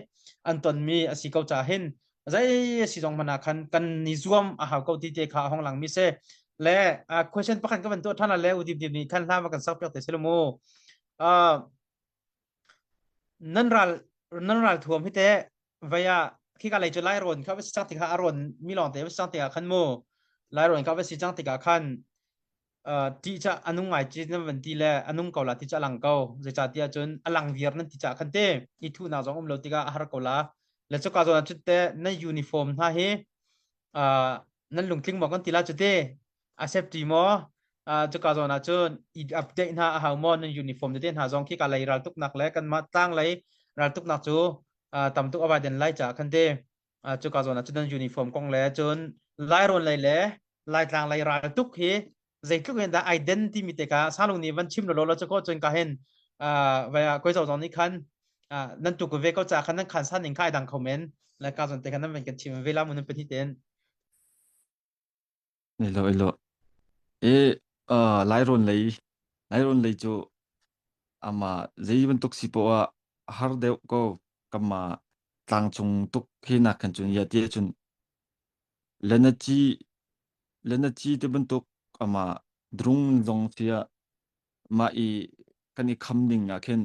D: an tonmi a si ko ca hin zei si zong hmanh ah khan kan i zuam a hau ko ti te kha a hong lang mi si le question pakhat ka van tuah than le udip dip nih khan hla ma kan sak piak te se mu nan ral nan ral thuam hi te vaya khi ka lei chu lai ron kha va si chang tikha a ron mi lawng te va si chang tikah khan mu lai ron kha va si chang tikah khan ti ca anung ngai chi nan van ti le anung ko la ti ca lang ko zeicah tiah cun a lang viar nan ti ca khan te i thu nak zong um lo tikah a har ko la le cuka zawn ah te nan uniform hna hi nan lungtling maw kan ti la cu te a safety maw cuka zawn ah cun i update hna a hau maw nan uniform tete hna zong khi ka lei raltuknak le kanmah tlang lei raltuknak cu tam tuk a vai den lai ca khan te cuka zawn ah cun nan uniform kong le cun Lairawn lei le Laitlang lei ral tuk hi zeitluk in dah identity mi te ka salung nih van chim lo lo chu ko cun ka hen vai koi zo zong nih khan nan tu ko ve ko cha khan nan khan san ning khai dang kho men la ka zon te khan nan van kan chim ve la mun pan hi ten
C: Ilo ilo e Lairawn lei Lairawn lei cu ama zei bantuk si poah ah har deuh ko kama tlangcung tuk khi nak khan cun ya ti cun Lanaci Lanaci ti bantuk amah drung zong tiah mah i kan i kham ding ah khin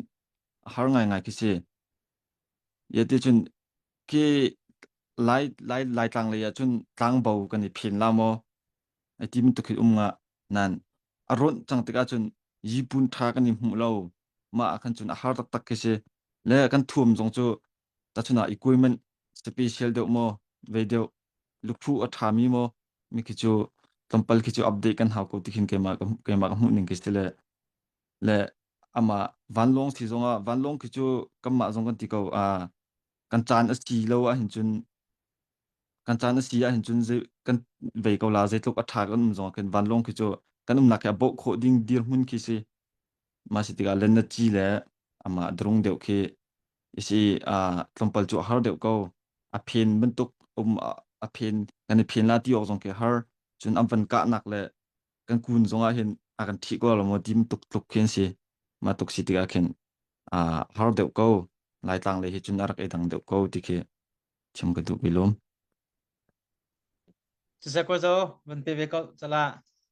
C: a har ngaingai khi si. Ya ti cun khi Lai Lai Laitlang lei ah cun tlangbo kan i phen la maw? Ai ti bantuk khi um nga nan a rawnh cang tikah cun yipun ṭha kan i hmuh lo. Mah ah khan cun a har taktak khi si. Le kan thuam zong cu Tachun ah equipment special deuh maw vei deuh lukphu a ṭhami maw mi khi cu tlawmpal khi cu update kan hau ko ti khin keimah keimah ka hmuh ning khi si le le amah vanlawng si zongah vanlawng khi cu kanmah zong kan ti ko a kan caan a si lo ahhin cun kan caan a si ahhin cun zei kan vei ko la zeitluk a ṭha kan um zongah khin vanlawng khi cu kan umnak khi a bawh khawh ding dirhmun khi si mah si tikah len na ci le amah drung deuh khi isi tlawmpal cu a har deuh ko. A phen bantuk um a phen kan i phen la ti awk zong khi har. Cun an van kahnak le kan kun zong ah hin a kan ṭhih ko lo maw tim tuk tluk khi an si. Mah tuk si tikah khin a har deuh ko. Laitlang lei hi cun a rak i dang deuh ko ti khi chim ka duh bilum.
D: Siseh ko zo van pe ve ko cala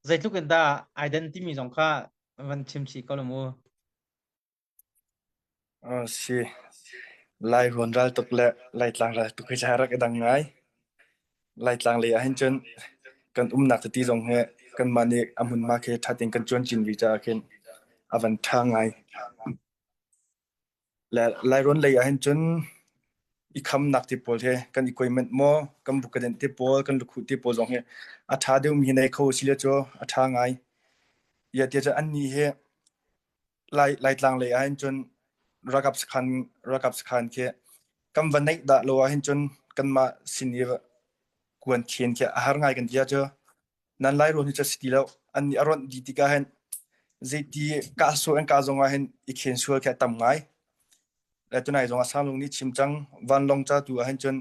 D: zeitluk in dah identity mi zong kha van chim chih ko lo mu.
B: Si. Lairawn raltuk le Laitlang raltuk hi cu rak i dang ngai. Laitlang lei ahhin cun kan umnak tete zong hi kanmah nih a hmunhma khi ṭha tein kan cuan chin rih caah khin a van ṭha ngai. Le Lairawn lei ahhin cun i khamnak te pawl hi kan i kuaimanh maw, kan bukadenh te pawl, kan lukhuh te pawl zong hi a ṭha deuhmi hi nei kho usile cu a ṭha ngai. Ia tiah cun annih hi Laitlang lei ahhin cun ralkap sakhan khi kan va neih dah lo ahhin cun kanmah sin i kuan khen khi a har ngai kan ti ahcu nan Lairawn hi cu a si ti lo. Annih a ronh dih tikah hin zeiti kah sual an kah zong ah hin i khen sual khi a tam ngai. Le tunai zong ah Sanglung nih chim cang vanlawng ca tu ahhin cun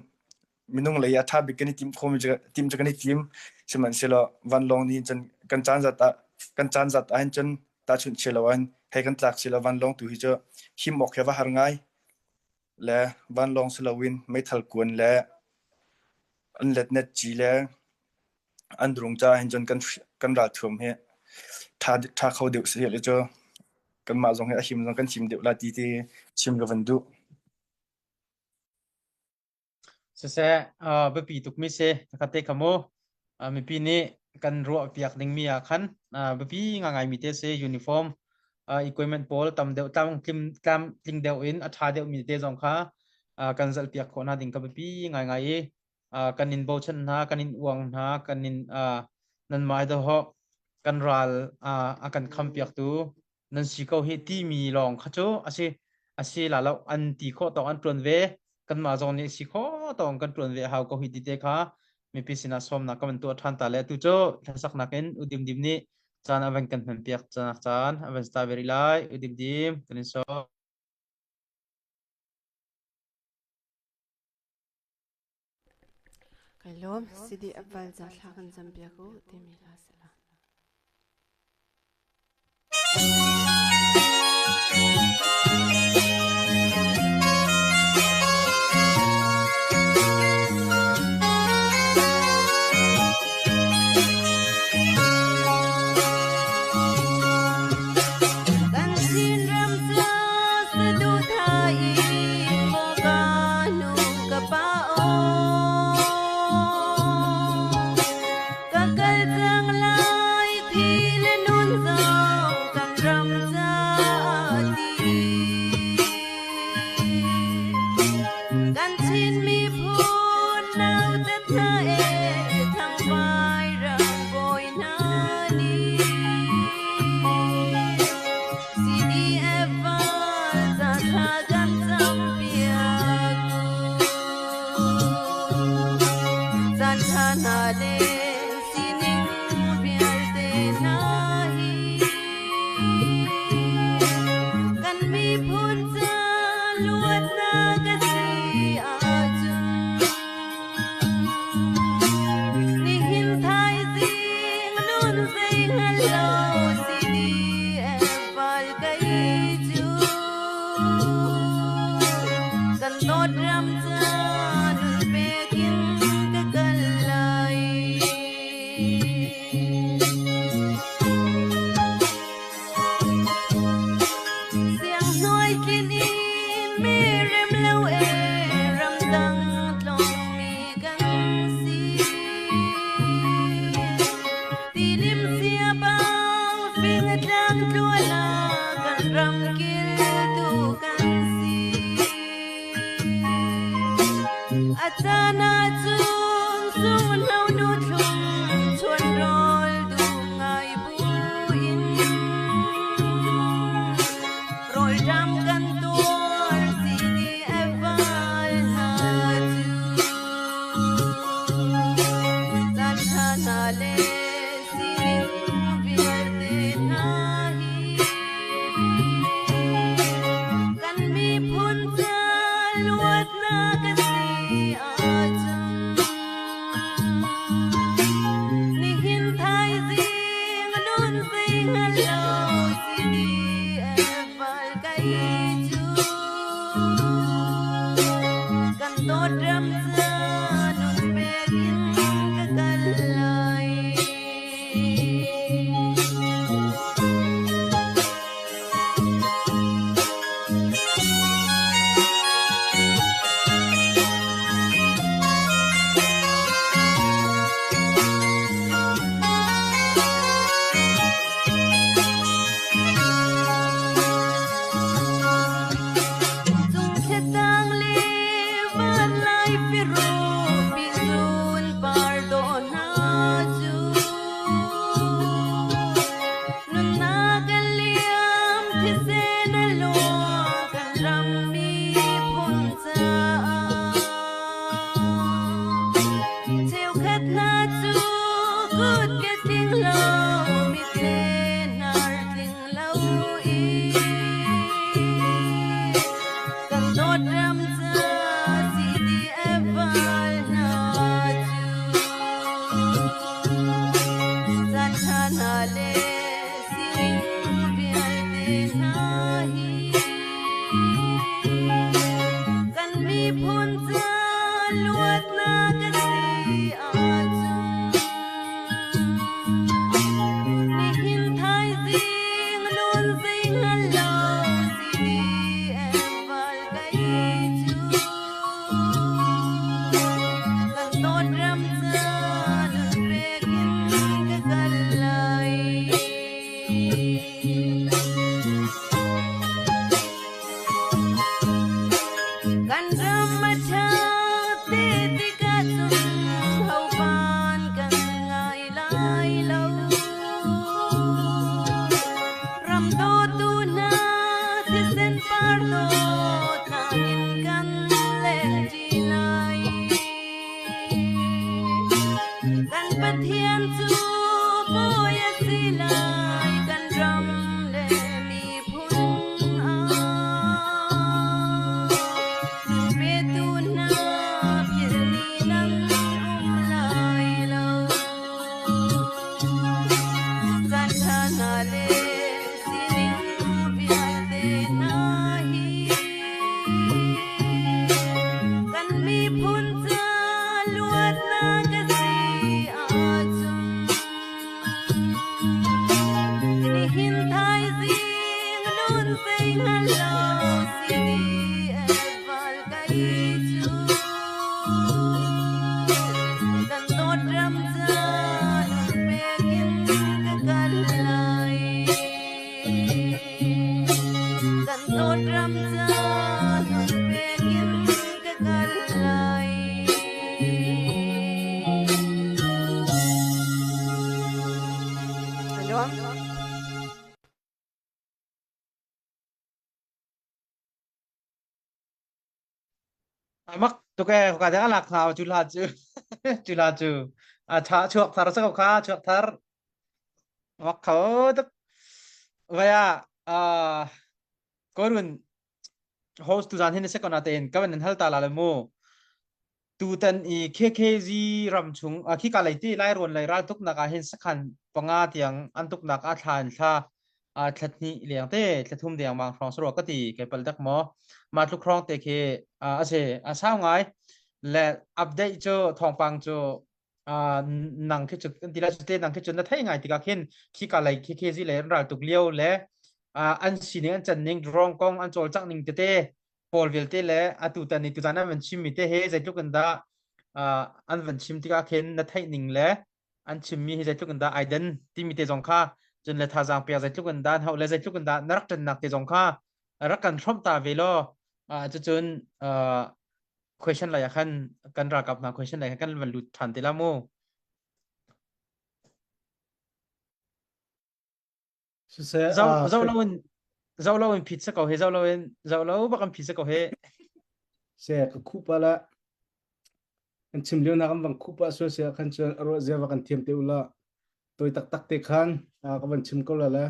B: minung lei ah ṭha bik kan i timh khomi cu timh cu kan i tim. Sihmanhsehlaw vanlawng nih cun kan caan zat ah kan caan zat ahhin cun tahchunh chia lo ahhin hei kan tlak si lo vanlawng tu hi cu him awk hi a va har ngai. Le vanlawng si loin meithal kuan le an letnet ci le an rung caah hin cun kan ralthuam hi ṭha ṭha kho deuh seh le cu kanmah zong hi a him zong kan him deuh la ti ti chim ka van duh.
D: Siseh, biapi tukmi si kha te kha mu. Mipi nih kan ruah piak dingmi ah khan biapi ngaingaimi te si uniform equipment pawl tam deuh tlam tlim tlam tling deuh in a ṭha deuhmi te zong kha kan zalh piak khawh hna ding kha biapi ngaingai i kan in bochan hna, kan in uang hna, kan in nanmah dawhawh kan ral a kan khampiaktu nan si ko hi timi lawng kha cu a si la lo an ti khawh tawk an ṭuan ve kanmah zong nih si khawh tawk kan ṭuan ve a hau ko hi ti te kha mipi sinah sawmnak kan van tuah ṭhan ta le tu cu hlasaknak in udim dim nih caan a van kan hman piak canak caan a van sta ve rih lai udim dim kan in sawm.
E: Kai lawm CDF val za thla kan cam piak u timi hla si la. Kan Chinram cu saduhthah in maw ka nu ka pa aw ka kal cang lai thi le nun zong kan ram caah ti kan Chin miphun nautat hna e thangvai ram bawi hna nih CDF val ca thla kan campiak u. Caan ṭha hna le sining vialte hna hi kan miphun ca luatnak a si ahcun Nihin thaizing nun zei hngal lo CDF val kai cu kan dawt ram ca nun pekin ka kal lai. Sianghnuai tlin in mi rem lo e ramdang tlawngmi kan si. Tilim sia bang fing tlang tluala kan ram kiltu kan si. A caan ahcun sunghno nu thlum chuan rawl dum ngai buin rawlṭam kan tuar CDF val hna cu caan ṭha hna le sining vialte hna hi Kan miphun ca luatnak a si ahcun nihin thaizing nun zei hngal lo CDF val kai cu kan dawt ram ca nun pek in ka kal lai. hna le sining vialte hna hi kan miphun ca luatnak a si ahcun nihin thaizing nun zei hngal lo CDM val kai cu kan dawt ram ca nun pek in ka kal lai. Kan ram a ṭha te tikah cun hopan kan ngai lai lo. Ram dawtu hna thisen par dawtnak in kan lengṭi lai. Kan Pathian cu bawi a si lai, kan ram le miphun ah. Petu hna philh ni nan um lai lo. Caan ṭha hna le sining vialte hna hi kan miphun ca luatnak a si ahcun nihin thaizing nun zei hngal lo CDF val kai cu kan dawt ram ca nun pek in ka kal lai. Kan dawt ram ca nun pek in ka kal lai. Ano?
D: Mak tuk ee ka dang lak hna cu la cu cu la cu a tha chuak thar sa ko kha chuak thar mak kho tuk vaya a korun host tu zan hin se kona ten ka van hal ta la le mu Tutan i KKZ ram chung khika lei ti Lairawn lei raltuknak ah hin sakhan panga tiang an tuknak ah thla in thla thla hnih leng te thla thum dengmang hrawng sarua ka ti kai pal dak maw mah tluk hrawng te khi a si a sau ngai le update cu thawngpang cu nang khi cu kan ti lai cu te nang khi cu na thei ngai tikah khin khika lei KKZ lei an ral tuk lio le an sining an can ning drone kong an cawlcangh ning tete pawl vialte le atu tan i tuzan an van chimmi te he zeitluk in dah an van chim tikah khin na theih ning le an chimmi hi zeitluk in dah ai den timi te zong kha cun le thazaang pek zeitluk in dah an hauh le zeitluk in dah na rak ṭannak te zong kha rak kan hrawmh ta ve law cucun question lei ah khan kan ralkap hna question lei khan kan van lut ṭhan te la mu.
A: Siseh,
D: Zo zo lo in zo lo in phit sa ko he zo lo in zo lo bak an phit sa ko he.
A: Se ka khupa la kan chim lio na kan bang khupa so se khan chuan aro zia va kan thiam te ula toi tak tak te khan ka van chim ko la la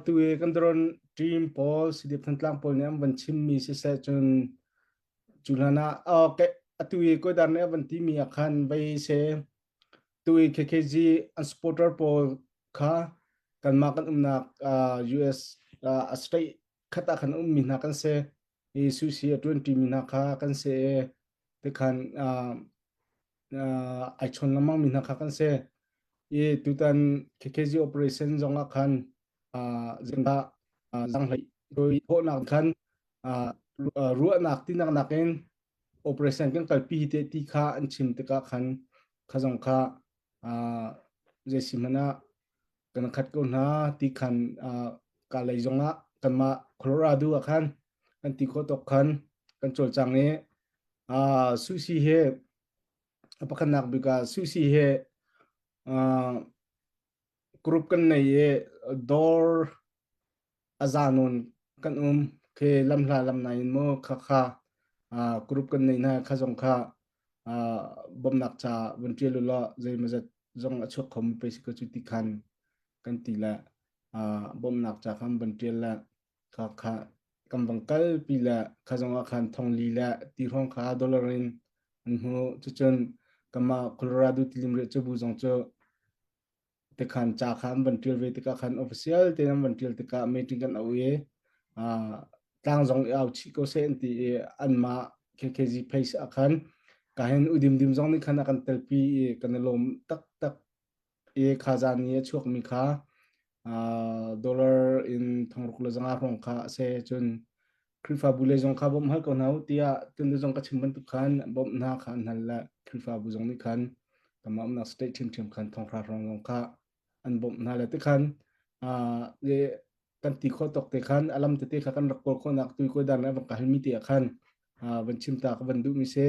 A: tu e kan drone team pawl sidip thantlang pawl nih an van chim mi si se chun chu hlana okay atu e ko dar ne van ti mi khan vai se Tu i KKG an supporter pawl kha kanmah kan umnak US a state khat ah khan ummi hna kan si i sushi a ṭuanṭimi hna kha kan si i tikhan ai chawn lengmang mi hna kha kan si i tutan KKG operation zong ah khan zingah zanghlei thawhnak khan ruahnak tinak nakin operation kan kalpi hi te ti kha an chim tikah khan kha zong kha zei si hmanh ah kan khat ko hna ti khan ka lei zong ah kanmah Colorado ah khan kan ti khawh tawk khan kan cawlcang i sushi he a pakhatnak bik ah sushi he group kan nei i dawr a za nawn kan um khi lamhla lamnai in maw kha kha group kan nei hna kha zong kha bawmhnak ca vun ṭial u law zeimawzat zong a chuak khomi pei si ko cu ti khan kan ti le bawmhnak ca khan van ṭial le kha kha kan vang kalpi le kha zong ah khan thongli le ti hrawng kha dollar in an hmu cucun kanmah Colorado tilim riah cu bu zong cu. Tikhan ca kha an van ṭial ve tikah khan official tein an van ṭial tikah meeting kan auh i tlang zong i au chih ko seh an ti i anmah KKG page ah khan ka hin udimdim zong nih khan a kan telpi i kan i lawm taktak i kha zan i a chuakmi kha dollar in thongruk le zanga hrawng kha a si cun Khrihfabu lei zong kha bawmh hal ko hna u tiah tun zong ka chim bantuk khan bawmh hna kha an hal le Khrihfabu zong nih khan kanmah umnak state ṭhiamṭhiam khan thonghra hrawng zong kha an bawmh hna le tikhan kan ti khawh tawk te khan a lam tete kha kan rak kawl khawhnak tui kawi dan le van ka halmi te ah khan van chim ta ka van duhmi si.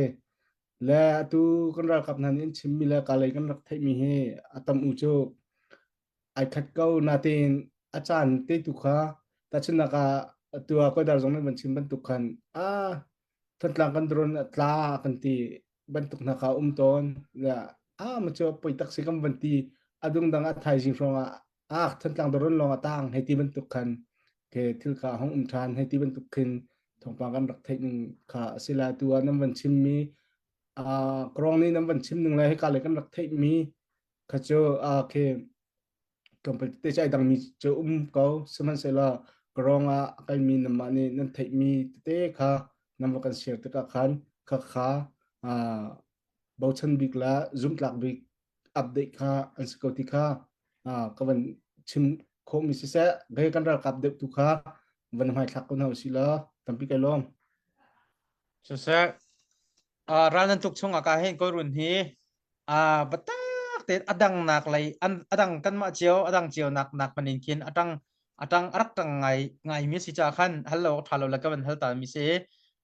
A: Le atu kan ralkap hna nih an chimmi le ka lei kan rak theihmi hi a tam u cu ai khat ko natein a caan te tu kha tahchunhnak ah atu ah Kodar zong nih van chim bantuk khan a Thantlang kan drone a tla kan ti bantuk hna kha um tawn a ma cu poi tak si kan van ti a dungdang a thaizing hrawng ah a Thantlang drone lawng a tang hei ti bantuk khan ke thil kha hong um than hei ti bantuk khin thawngpang kan rak theih ning kha a si la tu ah nan van chim mi a krong nih nan van chim ning le hika le kan rak theih mi kha cu a khi tlawmpal te cu ai dangmi cu um ko sihmanhsehlaw ka ah a kalmi nanmah nih nan theihmi tete kha nan va kan share tikah khan kha kha bochan bik le zumtlak bik update kha an si ko ti kha ka van chim khawhmi siseh gai kan ralkap deuh tu kha van hmaithlak ko hna usih law tampi kai lawm.
D: Siseh ral nan tuk chung ah ka hin kawlrun hi biatak tein a dangnak lei an a dang kanmah cio a dang cio nak nak hmanh in khin a ṭang a ṭang a rak ṭang ngai ngaimi a si caah khan hal lo awk ṭha lo le ka van hal ta mi si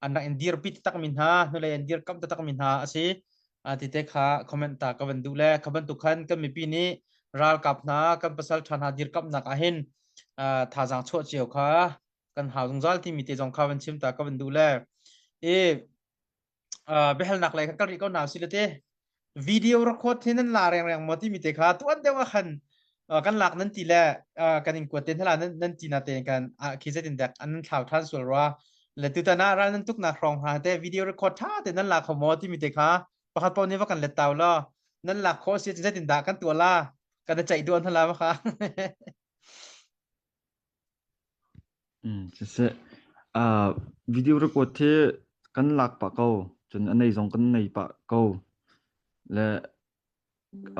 D: an rak in dirpi taktak mi hna hnulei an dirkamh taktak mi hna a si ti te kha comment ta ka van duh le kha bantuk khan kan mipi nih ralkap hna kan pasal ṭha hna dirkamhnak ah hin thazaang chuah cio kha kan hau zungzal timi te zong kha van chim ta ka van duh le i biahalnak lei kha kal rih ko hna usih te video record hi nan la rengreng maw timi te kha tuan deuh ah khan kan lak nan ti le kan in kuat te hna nan nan ti na te kan khi zetin dek an thlau than sual rua le tutan ah ral nan tuk nak hrawng ha te video record tha te nan la kho maw timi te kha pakhat paoh nih va kan let tau lo nan lak khawh si zetin dah kan tuah la kan ceih duan hna la ma kha
C: Siseh, video record hi kan lak pah ko. Cun a nei zong kan nei pah ko. Le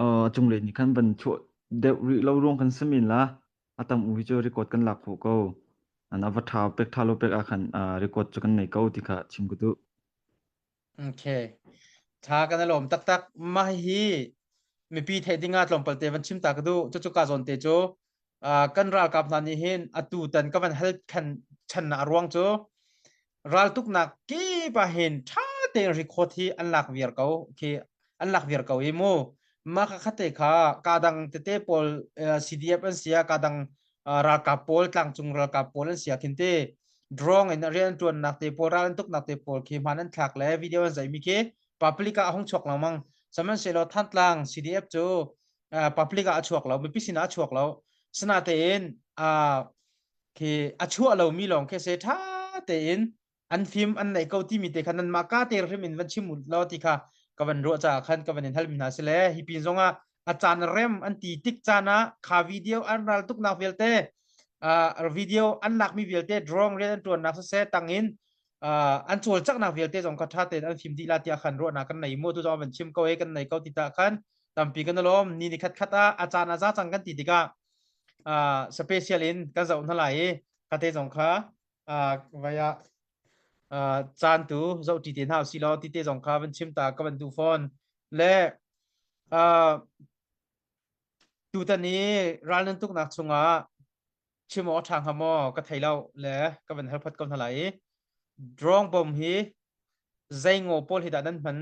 C: a cunglei nih khan van chuah deuh rih lo ruang kan si men la. A tam u hi cu record kan lak khawh ko. An a va ṭha pek ṭha lo pek ah khan record cu kan nei ko ti kha chim ka duh.
D: Okay. Tha kan alawm taktak. Mah hi mipi theih ding ah tlawmpal te van chim ta ka duh. Cucu ka zawn te cu kan ralkap hna nih hin atu tan ka van hal khan chan na ruang cu raltuknak kip ah hin tha tein record hi an lak viar ko khi an lak viar ko i mu mah kha khate kha ka dang tete pawl CDF an sia ka dang ralkap pawl tlangcung ralkap pawl an sia khin te drone in rian tuannak te pawl ral an tuknak te pawl khi hman an thlak le video an zaimi khi public ah a hung chuak lengmang sihmanhsehlaw Thantlang CDF cu public ah a chuak lo mipi sinah a chuak lo sinatein khi a chuah lomi lawng khi se tha tein an fim an nei ko timi te kha nan mah ka te hrim in van chim law ti kha ka van ruah caah khan ka van in hal mi hna si le hi pin zong ah a caan rem an ti tik caan ah kha video an ral tuk nak vialte video an lak mi vialte drone rian an tuan nak siseh tang in an cawlcanghnak vialte zong kha ṭha tein an fim dih la tiah khan ruahnak kan nei mu tu zong van chim ko e kan nei ko ti ta khan tampi kan lawm ni ni khat khat ah a caan a za cang kan ti tikah special in kan zoh hna lai i kha te zong kha vaya caan tu zoh ti te hna si law ti te zong kha van chim ta ka van duh fawn le tutan i ral nan tuknak chungah chim awk a ṭha hnga maw ka thei lo le ka van hal phot ko hna lai i drone bomb hi zei ngaw pawl hi dah nan hman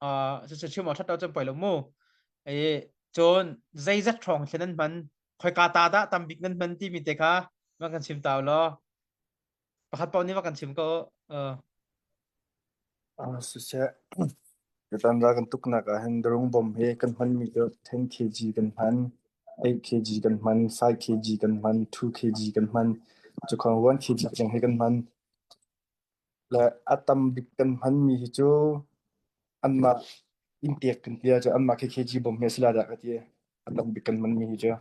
D: uh, cucu chim awk ṭhat lo cun poi lo mu i cun zeizat hrawng thli nan hman khoika ta dah tam bik nan hman timi te kha va kan chim ta law pakhat paoh nih va kan chim ko uh.
B: Ah, siseh. Tutan ra kan tuknak ah hin drone bomb hi kan hmanmi cu 10 kg kan hman, 8 kg kan hman, 5 kg kan hman, 2 kg kan hman, cukhong 1 kg tiang hi kan hman. Le a tam bik kan hmanmi hi cu anmah inntek kan ti ahcun anmah khi kg bomb hi a si la dah ka ti. A tam bik kan hmanmi hi cu.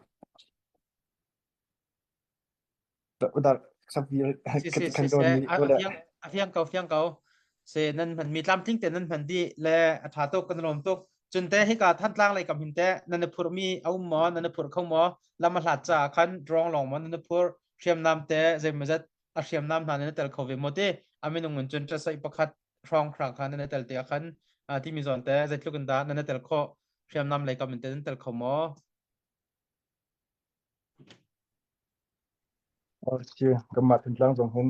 B: Udar
D: Si si si se a fiang a fiang ko fiang ko se nan hman mi tlamtling te nan hman di le a tha tuk kan lawm tuk cun te hika Thantlang lei kam hin te nan i phurh mi a um maw nan i phurh kho maw lam a hlat caah khan drong lawng maw nan i phurh hriamnam te zeimawzat a hriamnam hna nan i tel kho ve maw ti a minung in cun ṭasaih pakhat hrawng hrang kha nan i tel te ah khan timi zawn te zeitluk in dah nan i tel khawh hriamnam lei kam in te nan tel kho maw?
B: Si kanmah Thantlang zong hin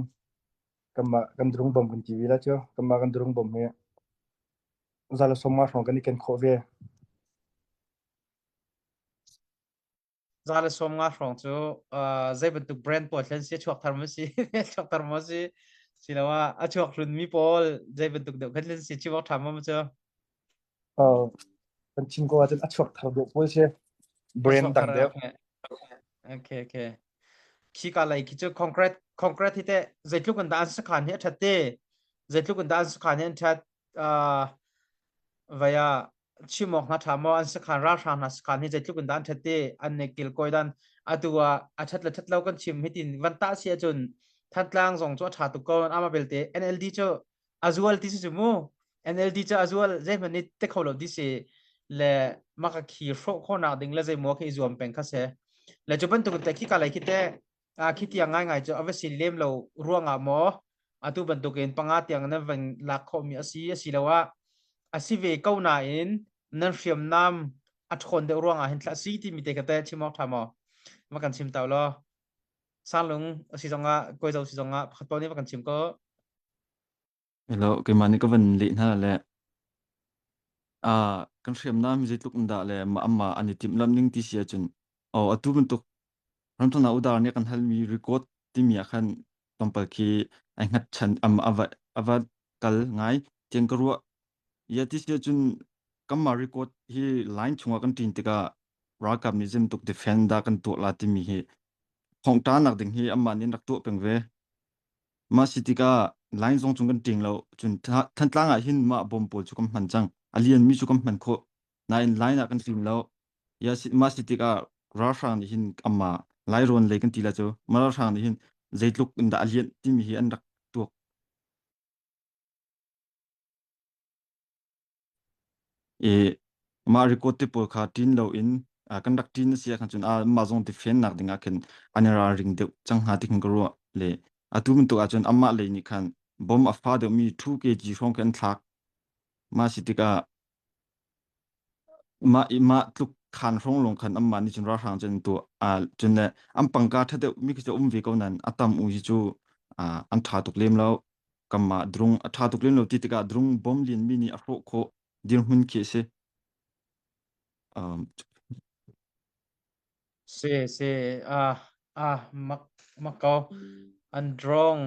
B: kanmah kan drung bom kan ti ve la cu kanmah kan drung bom hi za le 50 hrawng kan i ken khawh ve.
D: Za le 50 hrawng cu uh, zei bantuk brand pawl thlen si a chuak thar maw si chuak thar maw si siloah a chuak hlun mi pawl zei bantuk deuh khan si chim awk ṭha maw cu?
B: Uh, kan chim ko ahcun a chuak thar deuh pawl si. Brand dang deuh.
D: Okay, okay. Khi ka lei khi cu concrete concrete hi teh zeitluk in dah an sakhan hi a ṭhat te zeitluk in dah an sakhan hi an ṭhat uh, vaya chim awk hna ṭha maw an sakhan ralhrang hna sakhan hi zeitluk in dah an ṭhat te an ne kilkawi dan atu ah a ṭhat le ṭhat lo kan chim hitin van tah si ahcun Thantlang zong cu a ṭha tuk ko ama belte NLD cu a zual ti si cu mu NLD cu a zual zeihmanh nih te kho lo ti si le maka khi hrawh khawhnak ding le zeimaw khi i zuam peng kha si le cu bantuk te khi ka lei khi te a khi tiang ngaingai cu a va si lem lo ruangah maw atu bantukin panga tiang nan van lak khawhmi a si asiloah a si ve ko nain nan hriamnam a ṭhawn deuh ruangah hin thlah si timi te kha te chim awk ṭha maw va kan chim tau law Sanglung a si zongah Kawizo si zongah pakhat paoh nih va kan chim ko.
C: Hello, keimah nih ka van leh hna le ah kan hriamnam zeitluk in dah le mah amah an i timhlamh ning ti si ahcun oh atu bantuk ramthana udar nih kan halmi record timi ah khan tlawmpal khi ai hngatchan am ava ava kal ngai tiang ka ruah ya ti si ahcun kanmah record hi line chungah kan ṭin tikah ralkap nih zemtuk defend dah kan tuah la timi hi thongṭanak ding hi amah nih an rak tuah peng ve. Mah si tikah line zong cung kan ṭing lo. Cun Thantlang ah hin mah bom pawl cu kan hman cang. A lianmi cu kan hman khawh. Nain line ah kan ṭing lo. Ya si, mah si tikah ralhrang nih hin amah Lairawn lei kan ti la cu mah ralhrang nih hin zeitluk in dah a lianh timi hi an rak tuak. I mah record te pawl kha ṭin loin kan rak ṭin a si ahkhan cun mah zong defend nak ding ah khin an i ralring deuh cang hnga ti khin ka ruah. Le atu bantuk ahcun amah lei nih khan bomb a fa deuhmi 2 kg hrawng khi an thlak. Mah si tikah mah i mah tluk khan hrawng lawng khan amah nih cun ralhrang cun an tuah. Cun le an pangka ṭha deuh mi khi cu a um ve ko nain a tam u hi cu an ṭha tuk lem lo. Kanmah drung a ṭha tuk lem lo ti tikah drung bom lianmi nih a hrawh khawh dirhmun khi a si. Um,
D: Si si ah ah mak mak ko an drong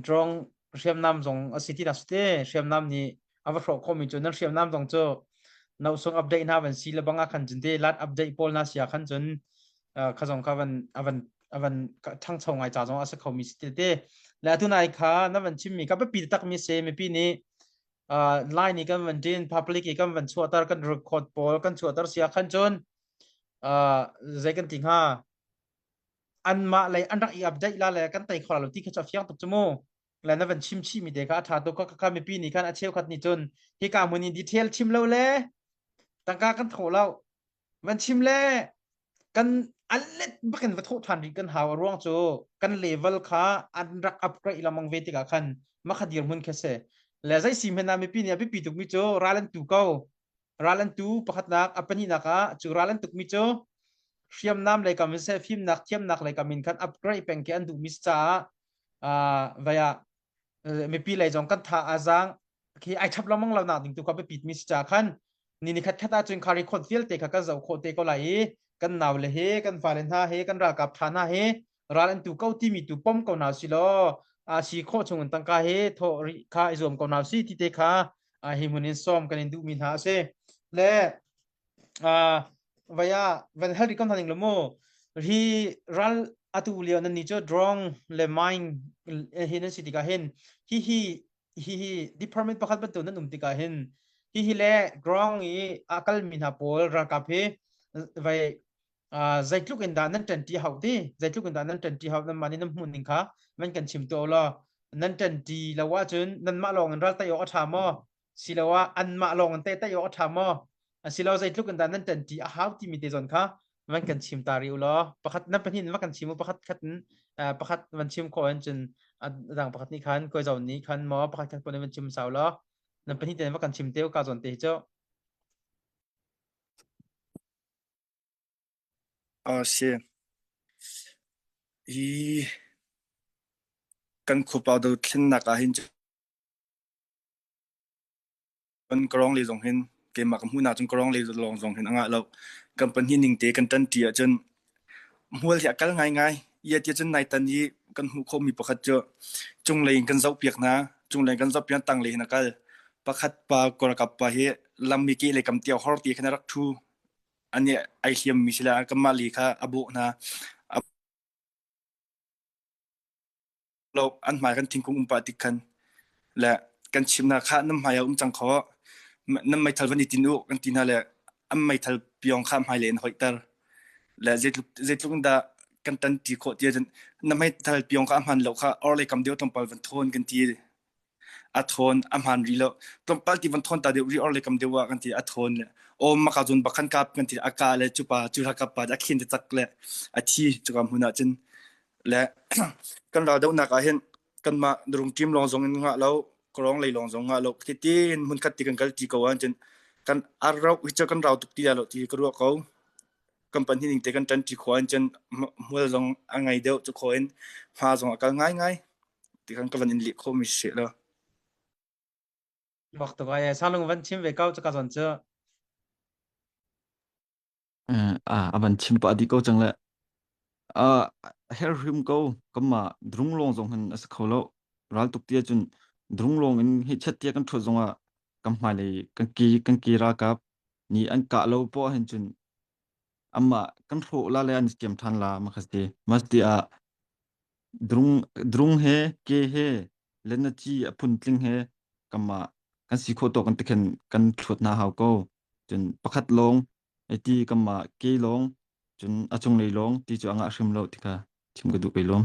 D: drong hriamnam zong a si ti na si te hriamnam nih a va hrawh khomi cu nan hriamnam zong cu no sung update hna van si le bang ah khan cun te lat update pawl na sia khan cun kha zong kha van avan avan ṭhangcho ngai ca zong a si khomi si te te le atu nai kha na van chimmi ka biapi tak mi se mipi nih line nih kan van tin public i kan van chuahter kan record pawl kan chuahter sia khan cun zei kan ti hnga anmah lei an rak i update la le kan tei kho lo ti kha chu a fiang tuk chu mu le na van chim chih mi te kha a ṭha tuk ka ka mipi nih khan a cheukhat nih cun hika hmun in detail chim lo le tangka kan tho lo van chim le kan a let bakin va thawh ṭhan rih kan hau a ruang cu kan level kha an rak upgrade lamang ve tikah khan makha dirhmun kha se le zei si hmanh ah mipi nih a biapi tukmi cu ral an tu ko ral an tu pakhatnak a pahnihnak ah cu ral an tukmi cu hriamnam lei kam in seh fimnak thiamnak lei kam in khan upgrade peng khi an duhmi si caah vai ah mipi lei zong kan tha a zaang khi ai chap lengmang lo nak ding tu kha biapit mi si ca khan ni ni khat khat ahcun kha record vialte kha kan zoh khawh te ko lai i kan nau le he kan fale hna he kan ralkap tha hna he ral an tu ko timi tu pom ko hna si law a si khawh chung in tangka he thawh rih kha i zuam ko hna si ti te kha hi hmun in sawm kan in duhmi hna a si le vaya van hal ri ko hna ning lo mu hi ral atu lio nan ni cu drone le mine hi nan si tikah hin hi hi hi hi department pakhat bantuk nan um tikah hin hi hi le ground i a kalmi hna pawl ralkap hi vai Uh, zeitluk in dah nan ṭanṭi hau ti zeitluk in dah nan ṭanṭi hau nan mah nih nan hmuh ning kha van kan chim tuah law nan ṭanṭi lo ahcun nanmah lawng in ral tei awk a ṭha maw siloah anmah lawng in tei tei awk a ṭha maw asilo zeitluk in dah nan ṭanṭi a hau timi te zawn kha van kan chim ta rih u law pakhat nan pahnih in va kan chim u pakhat khat in pakhat van chim khawh in cun a dang pakhat nih khan koi zawn nih khan maw pakhat khat pon van chim sau law nan pahnih te va kan chim te u ka zawn te hi cu
B: A si. Hi kan khuapa dothlennak ah hin cun ka lei zong hin keimah ka hmuhnak cun ka lei lawng zong hin a ngah lo. Kan pahnih ning te kan ṭanṭi ahcun hmual hi a kal ngaingai. Ia tiah cun naitan i kan hmuh khawhmi pakhat cu cunglei in kan zohpiak hna. Cunglei in kan zohpiak tanglei hin a kal. Pakhat pa kawlkap pa hi lam i kehlei kam tiah hor ti khan a rak ṭhu. An i ai hliammi si le kanmah li kha a bawh hna. A lo an hmai kan thingkung um pah tik khan le kan chim hna kha nan hmai ah um cang kho nan meithal van i tin u kan ti hna le an meithal piong kha hmailei in hoihter le zeitluk zeitluk in dah kan tan ti khawh ti ahcun na meithal piong kha a hman lo kha orlei kam deuh tlawmpal van thawn kan ti a thawn a hmaan rih lo tlawmpal ti van thawn ta deuh rih or le kam deuh ah kan ti a thawn le aw maka cun bakhan kap kan ti a ka le cupa cu kap pa a khin te tak le a thi cuka hmun ah cun le kan ral dohnak ah hin kanmah rung team lawng zong in ngah lo korong lei lawng zong ngah lo ti tin hmun khat ti kan kal ti ko ah cun kan ar rau hi cu kan rau tuk ti lo ti ka ruah ko kan pan hi ning te kan tan ti khua in cun hmual zong a ngai deuh cu kho in hma zong a kal ngai ngai ti kan ka van in leh khawh mi si lo.
D: Bak tuk ai salung van chim ve ko cu ka zon cu.
C: A a van chim pa di ko chang le a her hrim ko kama drung long zong han as kho lo ral tuk tia chun drung long in hi chat tia kan thot zonga kan hmai lei kan ki kan ki ra kap ni an ka lo po hen chun amma kan hro la le an siam than la ma khasti masti a Drung drung he ke he le na ci a phuntling he kanmah kan si khawh tawk in tikhin kan thluat hna hau ko. Cun pakhat lawng ti kanmah ke lawng cun a cunglei lawng ti cu a ngah hrim lo ti kha chim ka duh kei lawm.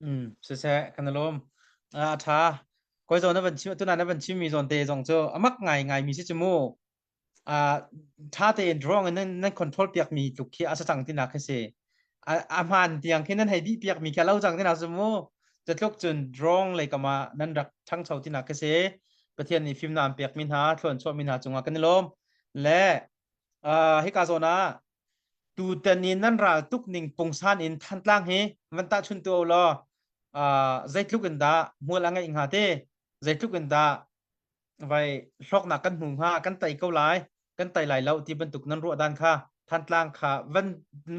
D: Mm, siseh kan i lawm. A ṭha. Koi zawn na van chim tuna na van chim mi zawn te zong cu amak ngai ngai mi si cu mu. ṭha tein drawng in nan, nan control piakmi tluk khi a si cang tinak khi si. A, a hmaan tiang khi nan hei bih piakmi khi a lo cang tinak cu mu. Catluk cun drawng lei kam ah nan rak ṭhangcho tinak khi si. Pathian nih fimnak an pekmi hna, thluan chuahmi hna cungah kan i lawm. Le uh, hika zawn ah tutan in nan ral tuk ning pungsan in Thantlang hi van tahchun tu law uh, zeitluk in dah hmual a ngeih hnga te zeitluk in dah vai hlawknak kan hmu hnga kan tei ko lai kan tei lai lo ti bantuk nan ruah dan kha Thantlang kha van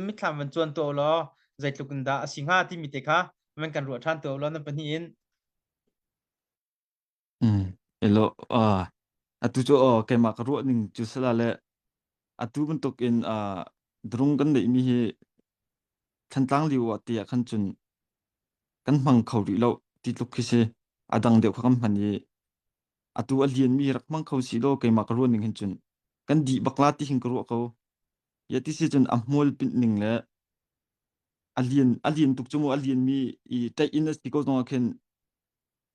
D: mitthlam van cuan tuah law zeitluk in dah a si hnga timi te kha van kan ruah ṭhan tuah law nan pahnih in
C: Mm. Elo ah atu cu aw keimah ka ruah ning cu sala le atu bantuk in ah drung kan neih mi hi Thantlang liu ah tiah khan cun kan hmang kho rih lo ti tluk khi si a dang deuh kha kan hman i atu a lianmi rak hmang kho si law keimah ka ruah ning hin cun kan dih bak la ti hin ka ruah ko ya ti si cun a hmual pinh ning le a lian a lian tuk cu mu a lianmi i ṭaih in a si ko zong ah khin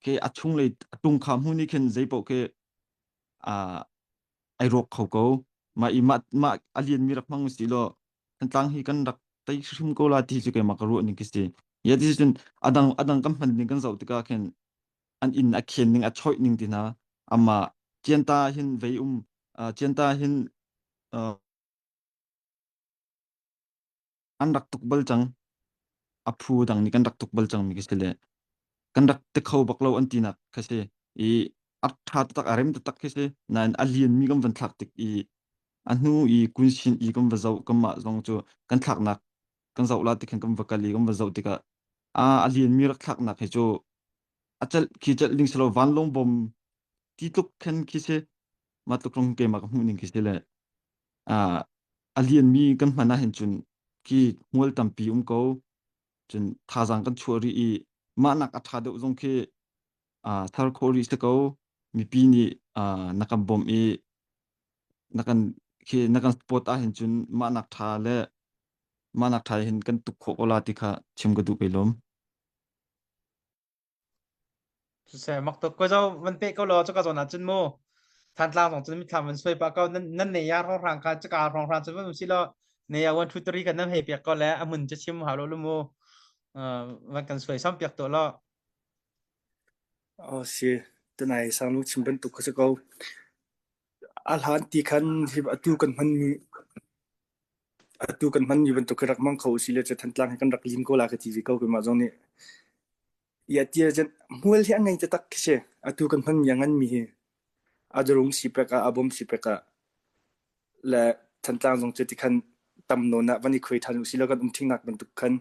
C: ke a chunglei a tung kha hmun i khin zei paoh khi a ai rawk kho ko mah i mah mah a lianmi rak hmang si law Thantlang hi kan rak tei hrim ko la ti cu keimah ka ruah ning khi si. Ya ti cun adang adang kan hman ning kan zoh tikah khin an inn a khen ning a choih ning ti hna ama Cianta hin vei um Cianta hin an rak tuk bal cang a phu dang nih kan rak tuk bal cang mi khi si le kan rak ti kho bak lo an tinak kha si i a ṭha taktak a rem taktak khi si nain a lian mi kan van thlak tik i a hnu i kunsin i kan va zoh kanmah zong cu kan thlaknak kan zoh la tikhin kan va kal i kan va zoh tikah a a lian mi rak thlaknak hi cu a celh khi celh ding silo vanlawng bom ti tluk khan khi si mah tluk rong keimah ka hmuh ning khi si le a a lian mi kan hman ah hin cun khi hmual tampi um ko cun thazaang kan chuah rih i mah nak a ṭha deuh zong khi uh, thar khawh rih si ko mipi nih uh, na kan bawmh i na kan Khi na kan support ahhin cun mah nak ṭha le mah nak ṭha hin kan tuk khawh ko la ti kha chim ka duh ve lom.
D: Siseh mak tuk ko zo van pe ko law cuka zawn ah cun mu Thantlang zong cun mithlam van suai pah ko nan nan ne ya rong rang kha cuka rong rang cun van si law ne ya 1 2 3 kan nan hei piak ko le a mun cu chim hau lo lu mu van kan suai sam piak to law
B: Oh si tunai sanglu chim bantuk kha si ko. A hlan ti khan hi atu kan hmanmi atu kan hmanmi bantuk khi rak hmang kho usih le cu Thantlang hi kan rak lim ko la ka ti ve ko keimah zong nih. Ia ti ahcun hmual hi a ngei taktak khi si. Atu kan hmanmi a nganmi hi a darung si pek ah a bawm si pek ah le Thantlang zong cu tikhan tam nawn ah van i khuai ṭhan usih law kan um ṭhingnak bantuk khan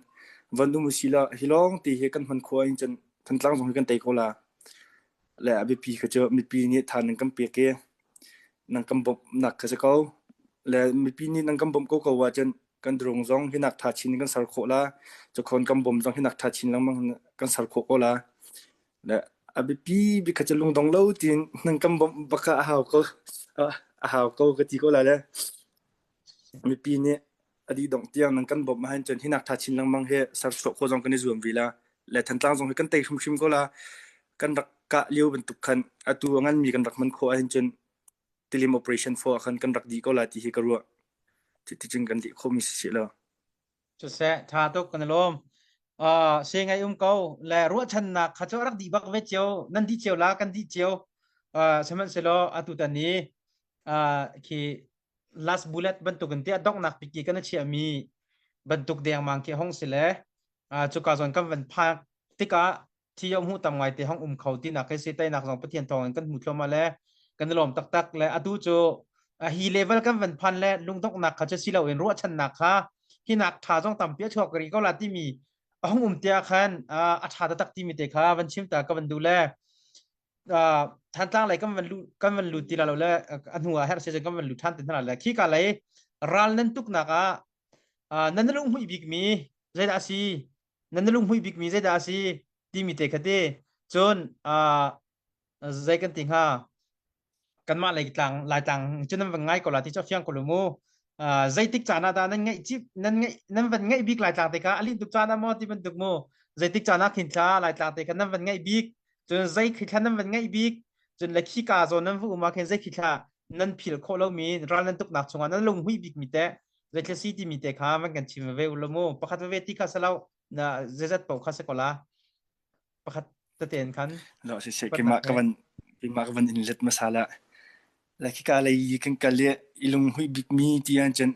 B: van um usih law hi lawng ti hi kan hman khawh ahhin cun Thantlang zong hi kan tei ko la. Le a biapi kha cu mipi nih tha nan kan pek i nan kan bawmhnak kha si ko. Le mipi nih nan kan bawmh ko ko ahcun kan drung zong hi nak ṭha chin in kan ser khawh la. Cukhawn kan bawm zong hi nak ṭha chin lengmang in kan ser khawh ko la. Le a biapi bik kha cu lungdong lo tiin nan kan bawmh bak kha a hau ko a hau ko ka ti ko la le. Mipi nih a dih dongh tiang nan kan bawmh ahhin cun hi nak ṭha chin lengmang hi serchuah khawh zong kan i zuam ve la. Le Thantlang zong hi kan tei hrimhrim ko la. Kan rak kah lio bantuk khan atu a nganmi kan rak hman khawh ahhin cun tilim operation 4 ah khan kan rak dih ko la ti hi ka ruah. Cuticun kan dih khawhmi si seh law.
D: Siseh, ṭha tuk kan i lawm. Uh, se ngai um ko le ruahchannak kha cu rak dih bak ve cio nan dih cio la kan dih cio uh, sihmanhsehlaw atu tan ni uh, khi last bullet bantuk in tiah donghnak piki kan chiah mi bantuk dengmang khi hong si le uh, cuka zawn kan van phak tikah thi a hmuh tam ngai te hong um kho ti nak khi si teinak zong Pathian thawng in kan hmu thluahmah le kan i lawm taktak le atu cu hi level kan van phan le lungdonghnak kha cu si loin ruahchannak kha hinak tha zong tampi a chuak rih ko la timi a hung um tia khan a tha taktak timi te kha van chim ta ka van duh le Thantlang lei kan van lu kan van lut ti la lo le a hnu ah herh se kan van lut than te hna le khi ka lei ral nan tuknak ah nan lung hmuih bik mi zeidah a si nan lunghmuih bikmi zeidah a si timi te kha ti cun zei kan ti hnga kanmah lei tlang laitlang cu nan van ngai ko la ti cu fiang ko lu mu zeitik caan ah dah nan ngaih cip nan ngaih nan van ngaih bik laitlang te kha a lin tuk caan ah maw ti bantuk mu zeitik caan ah khin thla laitlang te kha nan van ngaih bik cun zei khi thla nan van ngaih bik cun le khi ka zawn nan vu um ah khin zei khi thla nan phil khawh lomi ral nan tuknak chungah nan lunghmuih bik mi te zeithil si timi te kha van kan chim ve u lo mu pakhat veve ti kha salo na zeizat paoh kha se ko la pakhat teten khan
B: Lo si se keimah ka van keimah ka van in let masala la khi ka lei kan kal i ilung hui bik mi ti an cun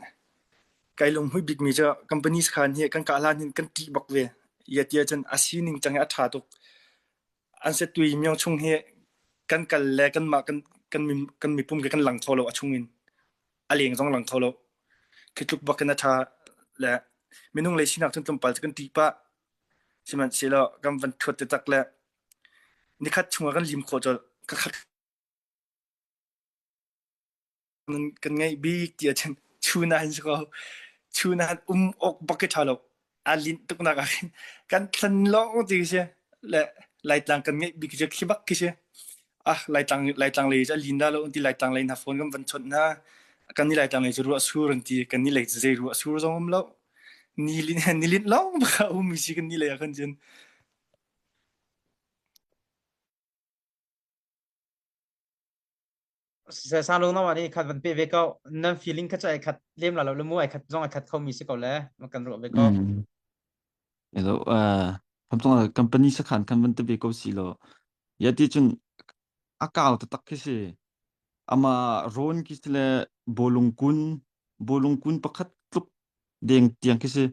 B: kai lung hui bik mi cu companies khan hi kan ka hlan hin kan ṭih bak ve ya tia cun a sining cang a ṭha tuk an se tui myong chung hi kan kal le kanmah kan kan kan mipum ke kan lang kho lo a chung in a leng zong lang kho lo. Khi tluk bak in a ṭha le minung lei sinak cun tlawmpal cu kan ṭih pah. Sihmanhsehlaw kan van ṭhuat taktak le nikhat chungah kan lim khawh colh. Ka khat kan ngeih bik ti ahcun chun ah hin si ko. Chun ah um awk bak khi ṭha lo. A linh tuknak ah khin kan thlan lawng ti khi si. Le Laitlang kan ngeih bik cu khi bak khi si. Ah Laitlang Laitlang lei cu a lin dah lo an ti Laitlang lei hna phone kan van chawnh hna. Kan ni Laitlang lei cu ruah sur an ti. Kan ni lei cu zei ruah sur zong um lo. Ni lin ni linh lawng bak a um mi si kan ni lei ah khan cun.
D: Sa lung na ni khat van pe ve ko nan feeling kha chu ai khat lem la lo le mu ai khat zong ai khat kho mi si ko le ma kan ruah ve ko.
C: Mm. Elo uh Samsung company sakhan khan van te ve ko si lo. Ya ti chun a kau taktak khi si. Ama rawn khi si le bolung kun bolung kun pakhat tluk deng tiang khi si.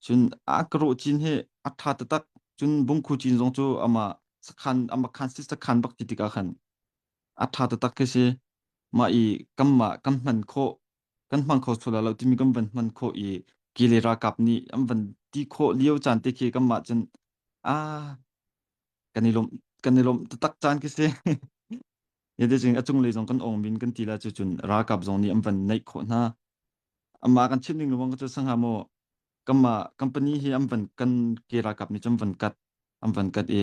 C: Cun a ka rawh cin hi a ṭha taktak. Cun bungkhu cin zong cu amah sakhan amah khan si sakhan bak ti tikah khan a ṭha taktak khi si. Mah i kanmah kan hman khawh kan hmang kho sual lo timi kan van hman khawh i kile ralkap nih an van ti khawh lio caan te khi kanmah cun ah kan i lawmh kan i lawmh taktak caan khi si. Yate cun a cunglei zong kan ong min kan ti la cu cun ralkap zong nih an van naih khawh hna. Amah kan chimh ning lengmang cu sangha maw kanmah company hi an van kan ke ralkap nih cun van kat an van kat i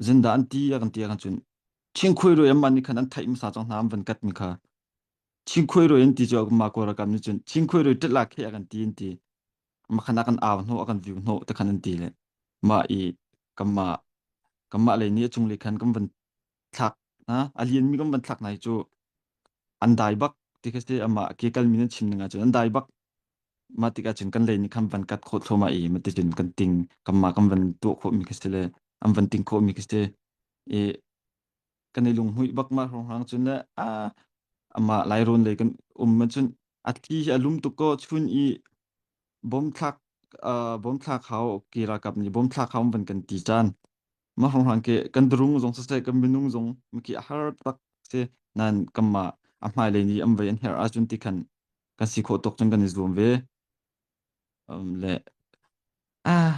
C: zindah an ti a kan ti ah khan cun chingkhui rui an mah nih khan an theih hmasa cang hna an van kat mi kha. Chingkhuai roi an ti cu ma kawl ralkap nih cun chingkhuai roi ṭet la khe a kan ti an ti. Makhan a kan au hnawh a kan view hnawh te khan an ti le mah i kanmah kanmah lei nih a cung lei khan kan van thlak na a lianmi kan van thlak nai cu an dai bak ti kha si amah ke kalmi nan chim ning ahcun an dai bak. Mah tikah cun kan lei nih khan van kat khawh thluahmah i mah ticun kan ting kanmah kan van tuah khawhmi kha si le an van ting khawhmi kha si i kan i lunghmuih bak mah hrawnghrang cun le a amah Lairawn lei kan um ahcun a thli hi a lum tuk ko chun i bom thlak bom thlak hau ke ralkap nih bom thlak hau van kan ti caan mah hrawnghrang ke kan drung zong siseh kan minung zong maki a har tak si nan kanmah a hmailei nih an vai an herh ahcun ti khan kan si khawh tawk cun kan i zuam ve. Le ah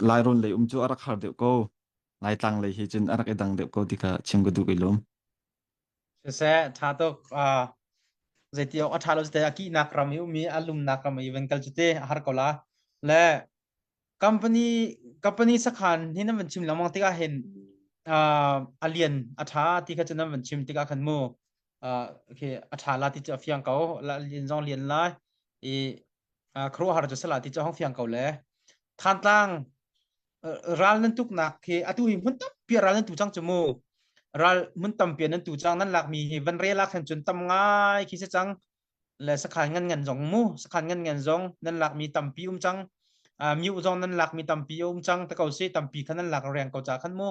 C: Lairawn lei um cu a rak har deuh ko. Laitlang lei hi cun a rak i dang deuh ko ti kha chim ka duh i lawm.
D: Siseh, ṭha tuk. Zeiti awk a ṭha lo te a kihnak ram i um i a lumnak ram i van kal cu te a har ko la. Le company company sakhan hi nan van chim lengmang tikah hin a lian a ṭha ti kha cu nan van chim tikah khan mu okay a ṭha la ti cu a fiang ko la lian zong lian lai i khuaruahhar cu sala ti cu hong fiang ko le Thantlang ral nan tuknak khi atu hi hmun tampi ral nan tu cang cu mu ral hmun tampi nan tu cang nan lakmi hi van rel ah khan cun tam ngai khi si cang le sakhan ngan ngan zong mu sakhan ngan ngan zong nan lakmi tampi um cang miu zong nan lakmi tampi um cang ta ko si tampi khan nan lak reng ko cha khan mu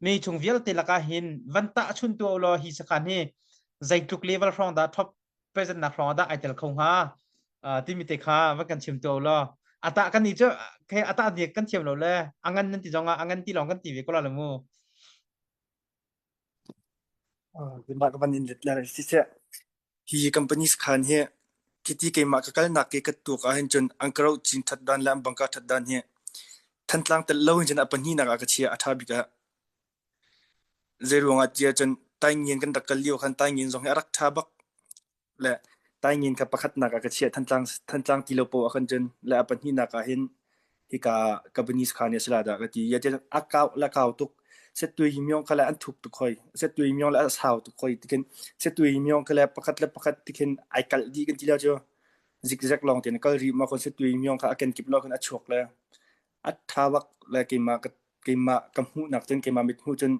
D: mi chung vialte laka hin van ta chun tu lo hi sakhan hi zeitluk level hrawng dah top present nak hrawng dah ai tel kho hnga timi te kha va kan chim tu lo ata kan ni cu khe ata ni kan thiam lo le angan nan ti zong ah angan ti long kan ti ve ko la lo mu.
B: Keimah ka van in let la siseh hi company sakhan hi khiti keimah ka kalnak ke ka tuk ahhin cun an ka roh cin that dan le an bangka that dan hi Thantlang tel lo hin cun a pahnihnak ah ka chia a tha bik ah. Zei ruangah tiah cun Taingin kan rak kal lio khan Taingin zong hi a rak tha bak le Taingin kha pakhatnak ah ka chiah Thantlang Thantlang ti lo poah ah khan cun le a pahnihnak ah hin hika Kabanese kha nih a si la dah ka ti. Ia tiah a kau le kau tuk. Setui myong kha le an thuk tuk hoi. Setui myong le a sau tuk hoi. Tikhin setui myong kha le pakhat le pakhat tikhin ai kalh dih kan ti lo cu. Zigzag lawng tein kal rih ma kon setui myong kha a kenkip lo khan a chuak le a tha bak le keimah ka keimah ka hmuhnak cun keimah mit hmuh cun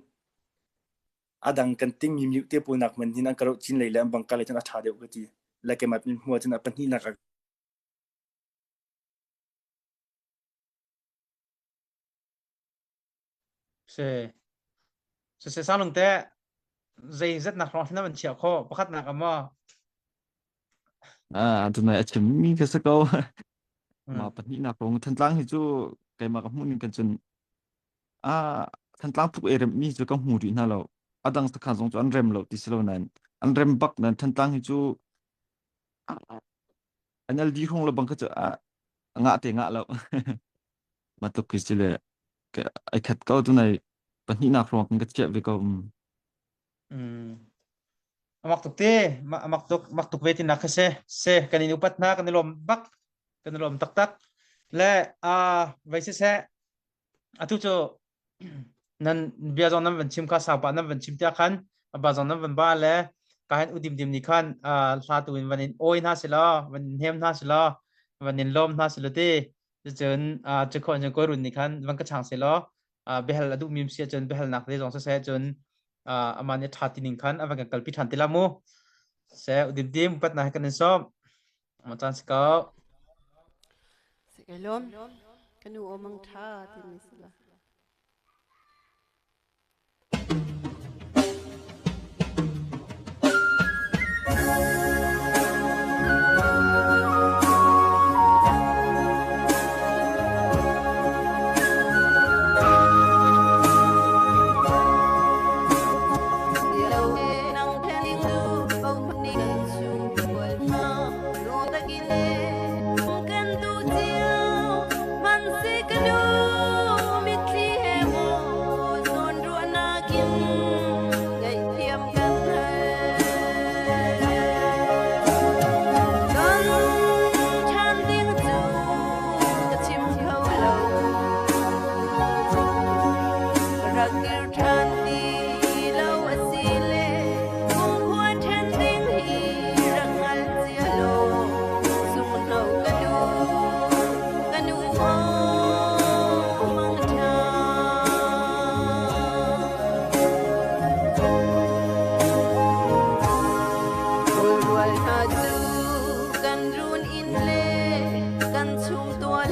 B: a dang kan tingmi mute te pawl nak man hin an ka roh chin lei le an bangka lei cun a ṭha deuh ka ti. Le keimah min hmuh ahcun a pahnihnak ah
D: Se se se sanung te zei zat nak rong thina man chia kho pakhat nak ama.
C: Ah, tunai a chimmi ka si ko. Ma pahnihnak rong Thantlang hi cu keimah ka hmuh ning kan cun ah Thantlang tluk e remmi cu ka hmu rih hna lo. A dang sakhan zong cu an rem lo ti si lo nain an rem bak nan Thantlang hi cu NLD hong lo bang kha cu ngah te ngah lo. Ma tluk khi si le ai khat ko tunai pahnihnak rong kan ka chiah ve ko.
D: Amak tuk te, amak tuk, mak tuk ve ti nak kha se. Se kan in upat hna, kan i lawm bak, kan i lawm taktak. Le a vai si seh, atu cu nan bia zong nan van chim kha saupa nan van chim tiah khan ba zong nan van ba le ka hen udim dim ni khan hla tu in van in oi hna si law van in hem hna si law van in lawm hna si law ti cun cu khon cun koi run ni khan van ka chang si law biahal a duh mim si cun biahal nak te zong siseh cun ama nih tha ti ning khan a van kan kalpi than ti la mu se udim dim pat na kan in som ma chan si ko.
E: Si kai lawm. Ka nu aw mang tha timi si la.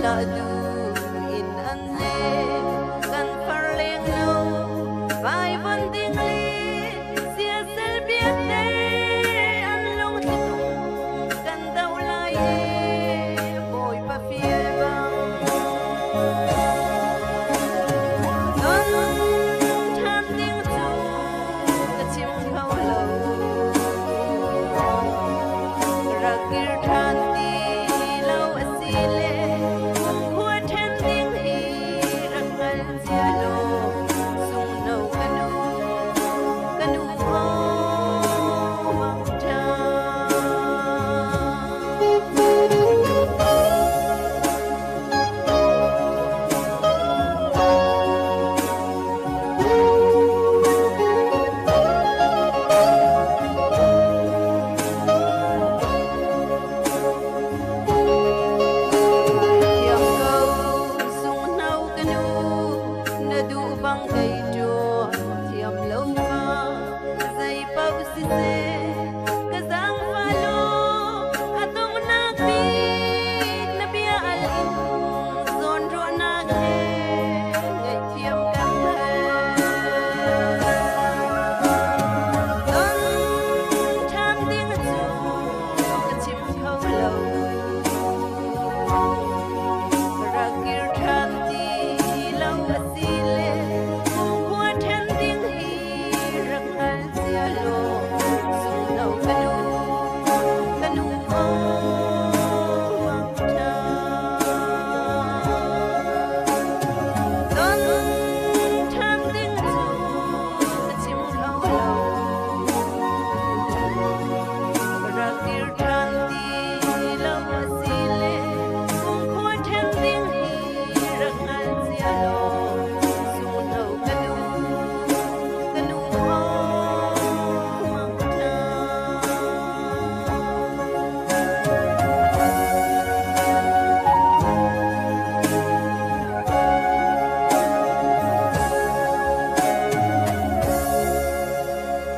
E: Lah duh in an le kan far leng lo vaivan ding le siasal biak te an lungthli tung kan do lai e Bawipa fial bang Ton ṭhan ding cu ka chim kho lo rak kir ṭhan ti lo a si le kumkhua ṭhen ding hi rak hngal cia law sungno ka nu ka nu aw mangṭha. Thiam ko sunghno ka nu na duh bang kei ṭuan thiam lo ma zei paoh siseh ka zaangfah law a donghnak bik na bia al in zawnruahnak he ngaihthiam kan hal. Ton ṭhan ding cu ka chim kho lo. Rak kir ṭhan ti lo a si le kumkhua ṭhen ding hi rak hngal cia law sungno ka nu ka nu aw mangṭha. Ton ṭhan ding cu ka chim kho lo. Rak kir ṭhan ti lo a si le kumkhua ṭhen ding hi rak hngal cia law sungno ka nu ka nu aw mangṭha.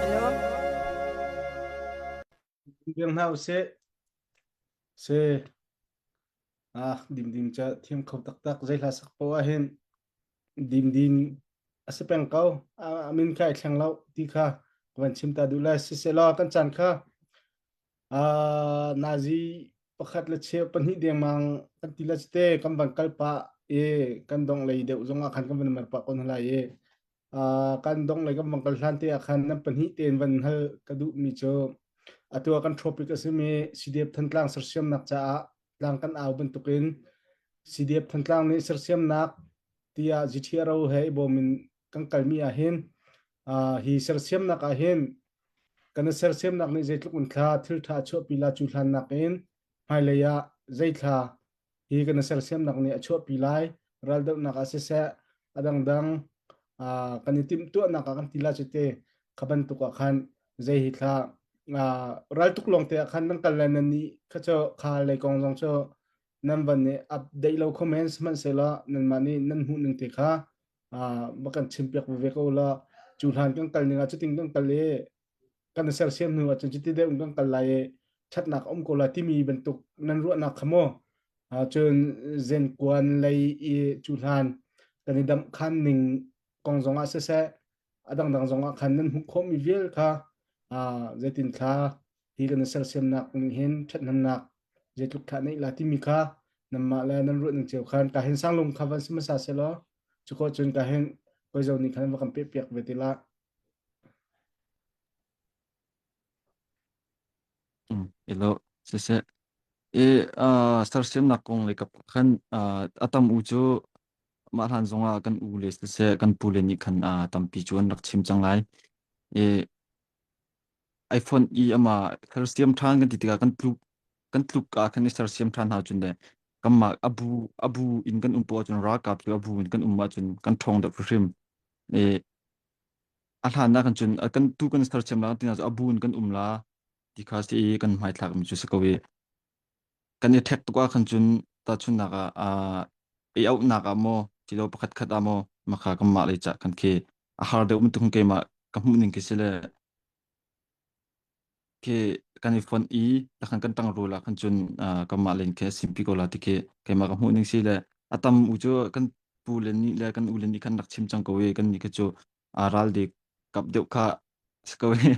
E: Hello.
A: Biang hna usih. Si. Ah, dimdim ca thiam kho taktak zei hla sak poah hin dimdim a si peng ko. A min kha i thleng lo ti kha ka van chim ta duh lai. Siselaw kan caan kha ah nazi pakhat le cheu pahnih dengmang kan ti la te kan van kal pah i kan dong lei deuh zong ah khan kan van mar pah ko hna lai i Ah, kan dong lei kan van kal hlan te ah khan nan pahnih tein van hal ka duhmi cu atu ah kan topic a simi CDF Thantlang sersiamnak caah tlang kan au bantukin CDF Thantlang nih sersiamnak tiah GTRO he i bawm in kan kalmi ah hin ah, hi sersiamnak ah hin kan i sersiamnak nih zeitluk in thla thil ṭha a chuahpi la cu hlan nakin hmailei ah zeithla hi kan i sersiamnak nih a chuahpi lai raldohnak ah siseh a dangdang kan i timhtuahnak ah kan ti la cu te kha bantuk ah khan zei hi thla raltuk lawng te ah khan nan kal le nan nih kha cu kha lei kong zong cu nan van i update lo kho men sihmanhsehlaw nanmah nih nan hmuh ning te kha va kan chimpiak ve ko la cu hlan kan kal ning ah cutin kan kal i kan i sersiam hnu ahcun cuti deuh in kan kal lai i ṭhatnak a um ko lai timi bantuk nan ruahnak kha maw cun zenkuan lei i cu hlan kan i damh khan ning kong zong ah siseh a dangdang zong ah khan nan hmuh khawhmi vial kha zeitin thla hi kan i sersiamnak nih hin ṭhathnemnak zeitluk thla neih la timi kha nanmah le nan ruah ning cio khan ka hin sanglung kha van si hmasa selaw cuko cun ka hin koi zo nih khan va kan peh piak ve ti la
C: Ilo siseh i uh, sersiamnak kong lei kap khan uh, a tam u cu mah hlan zongah kan u le siseh kan pu le nih khan uh, tampi cu an rak chim cang lai. I iPhone i ama sersiam ṭhan kan ti tikah kan tluk kan tluk ah khan i sersiam ṭhan hna cun le kanmah abu abu in kan um poah cun ralkap cu abu in kan um ahcun kan ṭhawng deuh hrimhrim. I a hlan ah kan cun kan tu kan sersiam la tina cu a bu in kan um la ti kha si i kan hmaithlak mi cu si ko i kan i ṭhek tuk ah khan cun tahchunhnak ah i auhnak ah maw tilo pakhat khat ah maw makha kan mah lei cah kan khi a har deuh bantuk keimah ka hmuh ning khi si le khi kan i fonh i takhan kan tang rul ah khan cun kanmah len khi a simpi ko la ti khi keimah ka hmuh ning si le a tam u cu kan pu le nih le kan u le nih khan rak chim cang ko i kan nih kha cu ral dik kap deuh kha si ko i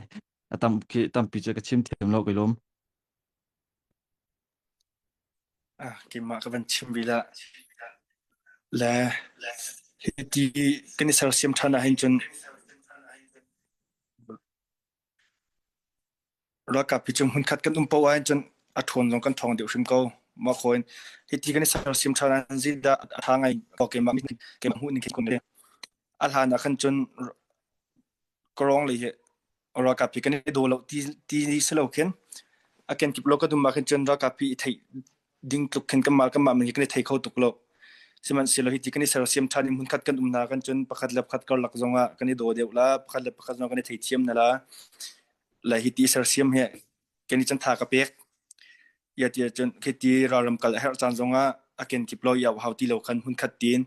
C: a tam khi tampi cu ka chim thiam lo kai lawm.
B: Ah, keimah ka van chim rih lah. Le hiti kan i sersiam ṭhan ahhin cun ralkap hi cu hmunkhat kan um paoh ahhin cun a ṭhawn zong kan ṭhawng deuh hrim ko. Mah khaw in hiti kan i sersiam ṭhan ahhin zeidah a ṭha ngai ko keimah keimah hmuh ning khi a hlan ah khan cun Kawrong lei hi ralkap hi kan i daw lo ti ti si lo khin a kenkip lo ka dum ah khin cun ralkap hi i theih ding tluk khin kanmah kanmah men hi kan i thei kho tuk lo. Sihmanhsehlaw hi ti kan i sersiam ṭhan i hmunkhat kan um hna kan cun pakhat le pakhat karlak zong ah kan i daw deuh la, pakhat le pakhat zong kan i theithiam hna la. Le hi ti sersiam hi kan i can tha ka pek. Ia ti cun khi ti ralram kal a herh caan zongah a kenkip lo iau hau ti lo khan hmunkhat tiin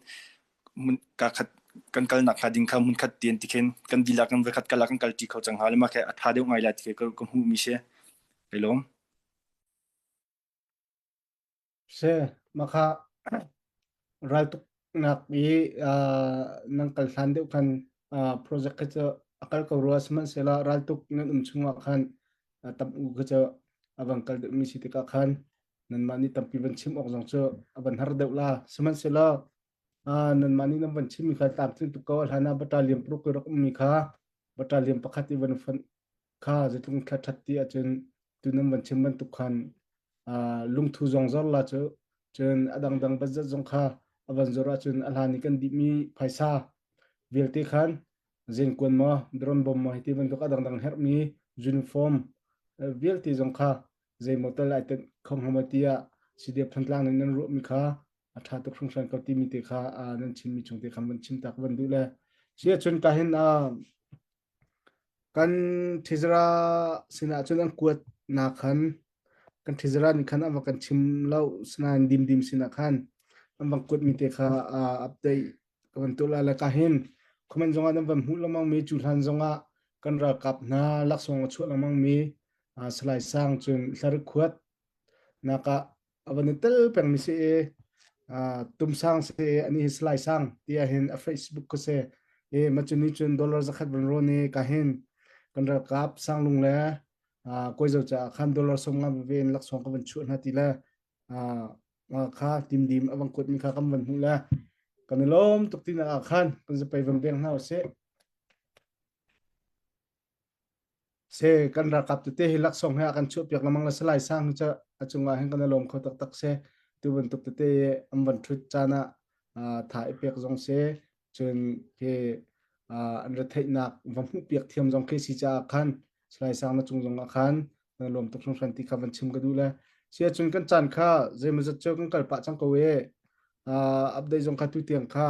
B: mun ka khat kan kalnak hnga ding kha hmunkhat tiin ti khin kan dihlak kan voikhat kal ah kan kalṭi kho cang hnga le mah khi a ṭha deuh ngai lai ti khi ka, ka hmuhmi si. Kai lawm.
A: Si, mah raltuknak i nan kal hlan deuh khan project kha cu a kal ko rua sihmanhsehlaw raltuk nan um chungah khan tam u kha cu a van kal deuhmi si tikah khan nanmah nih tampi van chim awk zong cu a van har deuh la sihmanhsehlaw nanmah nih nan van chimmi kha tlamtling tuk ko a hlan ah battalion paruk i rak ummi kha battalion pakhat i van fonh kha zeitluk thla ṭhat ti ahcun tu nan van chim bantuk khan lungthu zong zor la cu cun a dangdang budget zong kha a van zor ahcun a hlan i kan dihmi phaisa vialte khan zenkuan maw drone bomb maw hiti bantuk a dangdang herhmi uniform vialte zong kha zeimaw tal ai tenh kho hnga maw tiah CDF Thantlang nih nan ruahmi kha a ṭha tuk hringhran ko timi te kha nan chimmi chung te khan van chim tak van duh le si ahcun ka hin Kan ṭhizara sinah cun an kuatnak khan kan ṭhizara nih khan an va kan chim lo sinain Dimdim sinah khan an van kuatmi te kha update ka van tuah lai le ka hin comment zongah nan van hmuh lengmangmi cu hlan zongah kan ralkap hna laksawng a chuah lengmangmi Salai Sang cun Hlarikhuat nak ah a van i tel pengmi si i tumsang si i ani hi Salai Sang tiah hin a Facebook ka si i macuni cun dollar zakhat van rawn i ka hin kan ralkap Sanglung le Kawizo caah khan dollar 50 veve in laksawng ka van chuah hna ti le kha timdim a van kuatmi kha kan van hmuh le kan i lawm tuk tinak ah khan kan zapei van veng hna usih. Se kan ralkap tete hi laksawng he a kan chuahpiak lengmang le Salai Sang cu a cungah hin kan i lawm kho taktak si. Tu bantuk tete an van ṭhut caan ah tha i pek zong si. Cun khi an retheihnak va hmuhpiak thiam zong khi si caah khan Salai Sang na cung zong ah khan na lawm tuk hringhran ti kha van chim ka duh le. Si ahcun kan caan kha zeimawzat cu kan kal pah cang ko e. Update zong kha tu tiang kha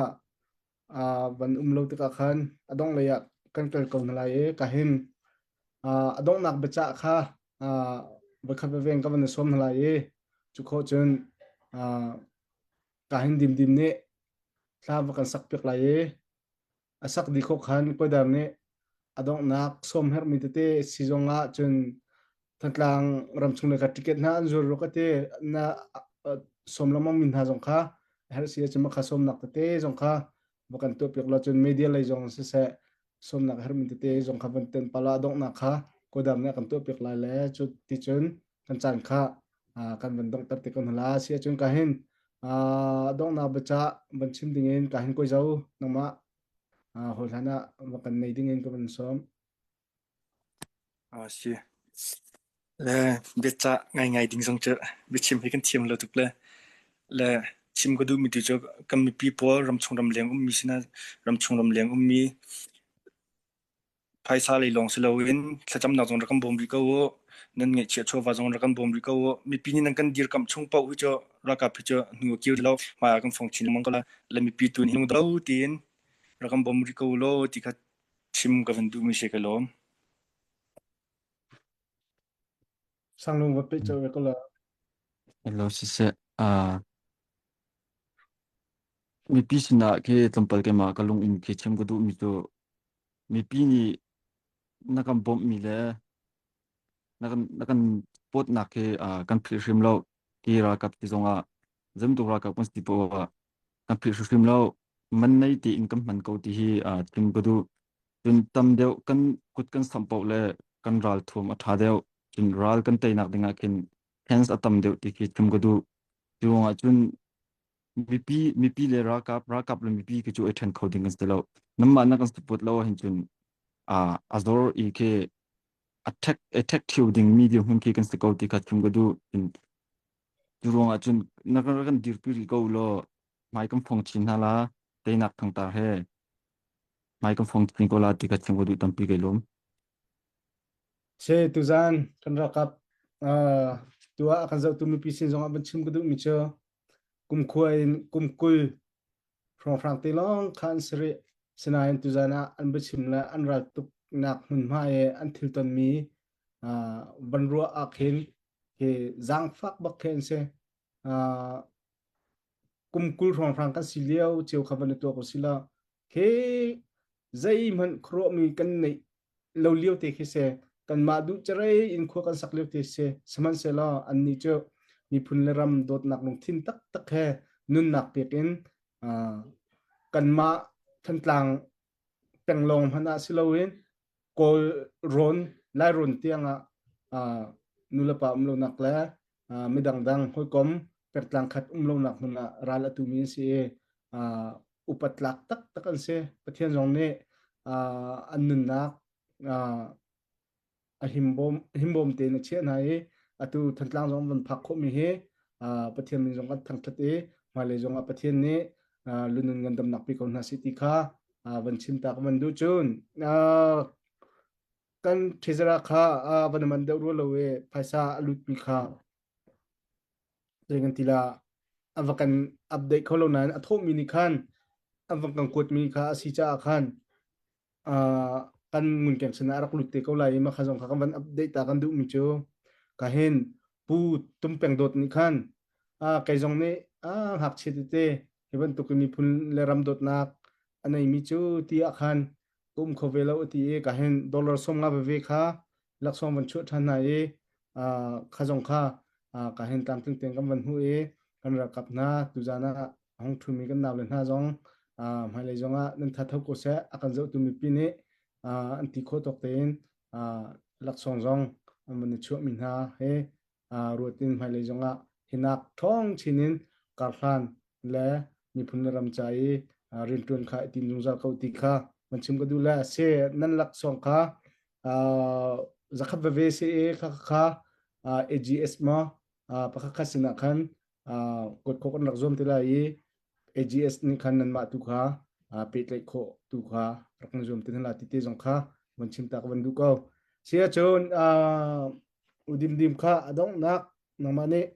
A: van um lo tikah khan a dongh lei ah kan kal ko hna lai i ka hin a donghnak biacah kha voikhat veveng ka van i sawm hna lai i cu khawh cun ka hin dimdim nih thla va kan sak piak lai i a sak dih khawh khan Kawidar nih a donghnak sawm herhmi tete si zong ah cun Thantlang ramchung le ka ticket hna an zuar ruk ate na sawm lengmang mi hna zong kha herh si ahcun makha sawmnak tete zong kha va kan tuah piak la cun media lei zong siseh sawmnak herhmi tete zong kha van ten pala donghnak kha kodam nih kan tuah piak lai le cu ti cun kan caan kha kan van donghter te ko hna la si ahcun ka hin donghnak biacah van chim ding in ka hin koi zo nangmah hawi hlan ah va kan nei ding in ka van sawm
B: A si. Le biacah ngaingai ding zong cu biachim hi kan thiam lo tuk le le chim ka duhmi tu cu kan mipi pawl ramchung ramleng ummi sinah ramchung ramleng ummi phaisa lei lawng si loin thlacamnak zong rak kan bawm rih ko u. Nan ngeihchiah chawva zong rak kan bawm rih ko u. Mipi nih nan kan dirkamh chung paoh hi cu ralkap hi cu hnu a kir lo. Hmai ah kan fong chin lengmang ko lai. Le mipi tu nih do tiin rak kan bawm rih ko u law ti kha chim ka van duhmi si ka lawm.
A: Sanglung va pe cho ve ko la.
C: Hello siseh uh, mipi sinah khi tlawmpal keimah ka lung in khi chim ka duhmi cu mipi nih na kan bawmhmi le Na kan na kan pawtnak hi kan philh hrim lo. Ki ralkap ti zongah zemtuk ralkap kan si poah ah kan philh hrim lo. Man nei tiin kan hman ko ti hi chim ka duh. Cun tam deuh kan kut kan samh paoh le kan ral thuam a ṭha deuh. Cun ral kan teinak dingah khin chance a tam deuh ti khi chim ka duh. Cu ruangah cun mipi mipi le ralkap ralkap le mipi khi cu ai ṭhen kho ding kan si lo. Nanmah na kan support lo ahhin cun a zor i khi attack attack ṭhio ding mi dirhmun khi kan si ko ti kha chim ka duh. Cun cu ruangah cun na kan kan dirpi rih ko law hmai kan phong chin hna la teinak thangtar he hmai kan phong chin ko la ti kha chim ka duh tampi kai lawm.
A: Se tuzan kan ralkap tu ah kan zohtu mipi sin zong ah van chim ka duh mi cu kumkhua in kum 20 hrawnghrang te lawng kha an si rih. Sinain tuzan ah an biachim le an ral tuknak hmunhma i an thil tonmi van ruah ah khin hi zaangfak bak khi an si. Kum 20 hrawnghrang kan si lio cio kha van i tuak u sila khi zeihmanh khuaruahmi kan neih lo lio te khi si kanmah duh carei in khua kan sak lio te si sihmanhsehlaw annih cu miphun le ram dawtnak lungthin taktak he nunnak pek in kanmah Thantlang peng lawng hmanh ah si loin Kawl rawn Lai rawn tiang ah nulepa um lonak le midang dang hawikom pengtlang khat um lonak hmun ah ral a tumi an si i upat tlak taktak an si. Pathian zong nih an nunnak a himbawm himbawm tein a chiah hna i atu Thantlang zong van phak khawhmi hi Pathian min zong kan thangṭhat i hmailei zong ah Pathian nih lunun ngandamnak pe ko hna seh ti kha van chim ta ka van duh cun kan treasurer kha van man deuh rua lo i phaisa a lutmi kha zei kan ti la a va kan update kho lo nain a thawhmi nih khan an van kan kuatmi kha a si caah khan kan ngunkeng sinah a rak lut te ko lai i mah kha zong kha kan van update ta kan duhmi cu ka hin Pu Tumpeng Dawt nih khan kei zong nih ngakchia tete hi bantuk in miphun le ram dawtnak a neimi cu ti ah khan ka um kho ve lo a ti i ka hin dollar 50 veve kha laksawng van chuah ṭhan hna i kha zong kha ka hin tlamtling tein kan van hmuh i kan ralkap hna tuzan ah a hung ṭhumi kan naule hna zong hmailei zong ah nan tha tho ko seh a kan zohtu mipi nih an ti khawh tawk tein laksawng zong an van i chuahmi hna he ruat in hmailei zong ah hinak ṭhawng chin in karhlan le miphun le ram ca i rianṭuan kha i tim zungzal ko ti kha van chim ka duh le se nan laksawng kha zakhat veve se e kha kha AGS ma pakhat khat sinah khan kuat khawh kan rak zuam te lai i AGS nih khan nanmah tu kha pehtlaih khawh tu kha rak kan zuam te hna la ti te zong kha van chim ta ka van duh ko. Si ahcun udim dim kha a donghnak nangmah nih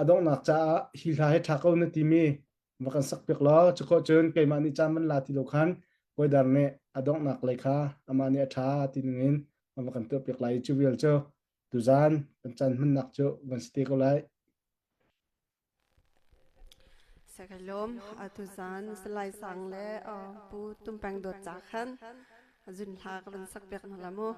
A: a donghnak caah hi hla hi ṭha ko na timi va kan sak piak law cu khawh cun keimah nih caan van la ti lo khan Kawidar nih a donghnak lei kha amah nih a ṭha ti ningin a va kan tuah piak lai i cu vial cu tuzaan kan caan hmannak cu van si te ko lai.
E: Sakalom atuzan Salai Sang le Pu Tumpeng Dawt ca khan zun hla ka van sak piak hna la mu.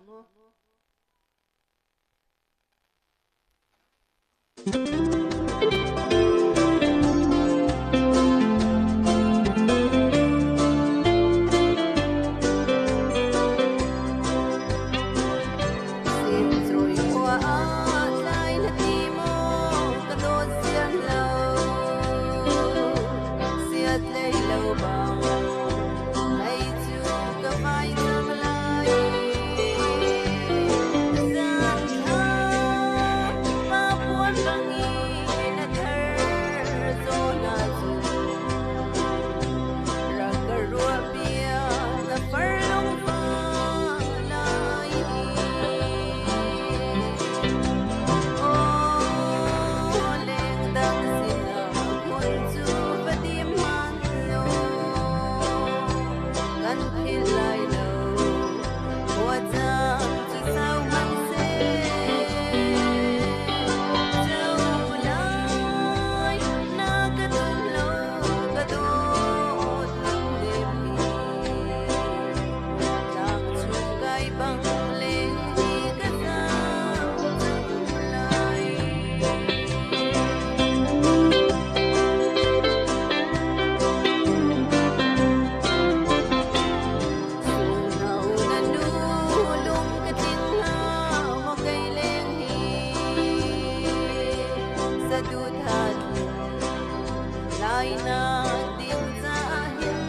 E: Lainak ding caah hin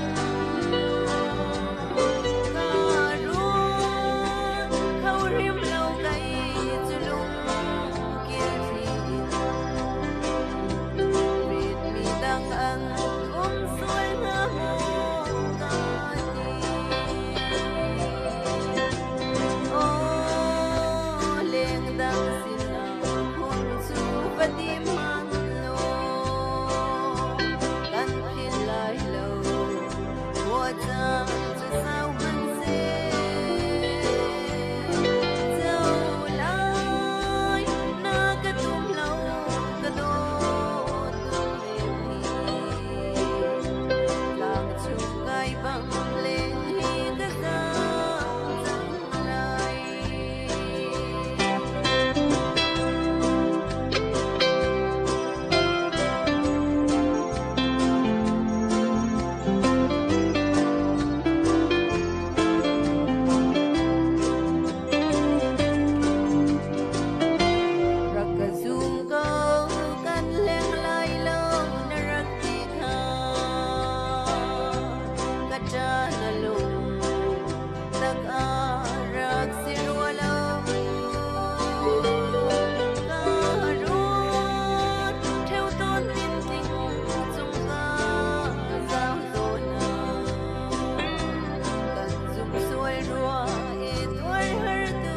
E: ka ruat kho hrim lo kei cu lungkil thli in ritmi dang an um sual hnga maw ka ti. Aw lengdang sinah phun cu va ti hmanh law kan philh lai lo khua caan cu sau hmanhseh co lai na ka tum lo ka dawt nunnem hi tlang chung kai bang leng hi ka zaam cang lai. Rak ka zum ko kan leng lai lo na rak ti kha ka ṭa na lung tak ah rak si rua lo ka ruat ṭheo tawn tintling cung ka zau zawn ah kan zum sual rua i tuar har tu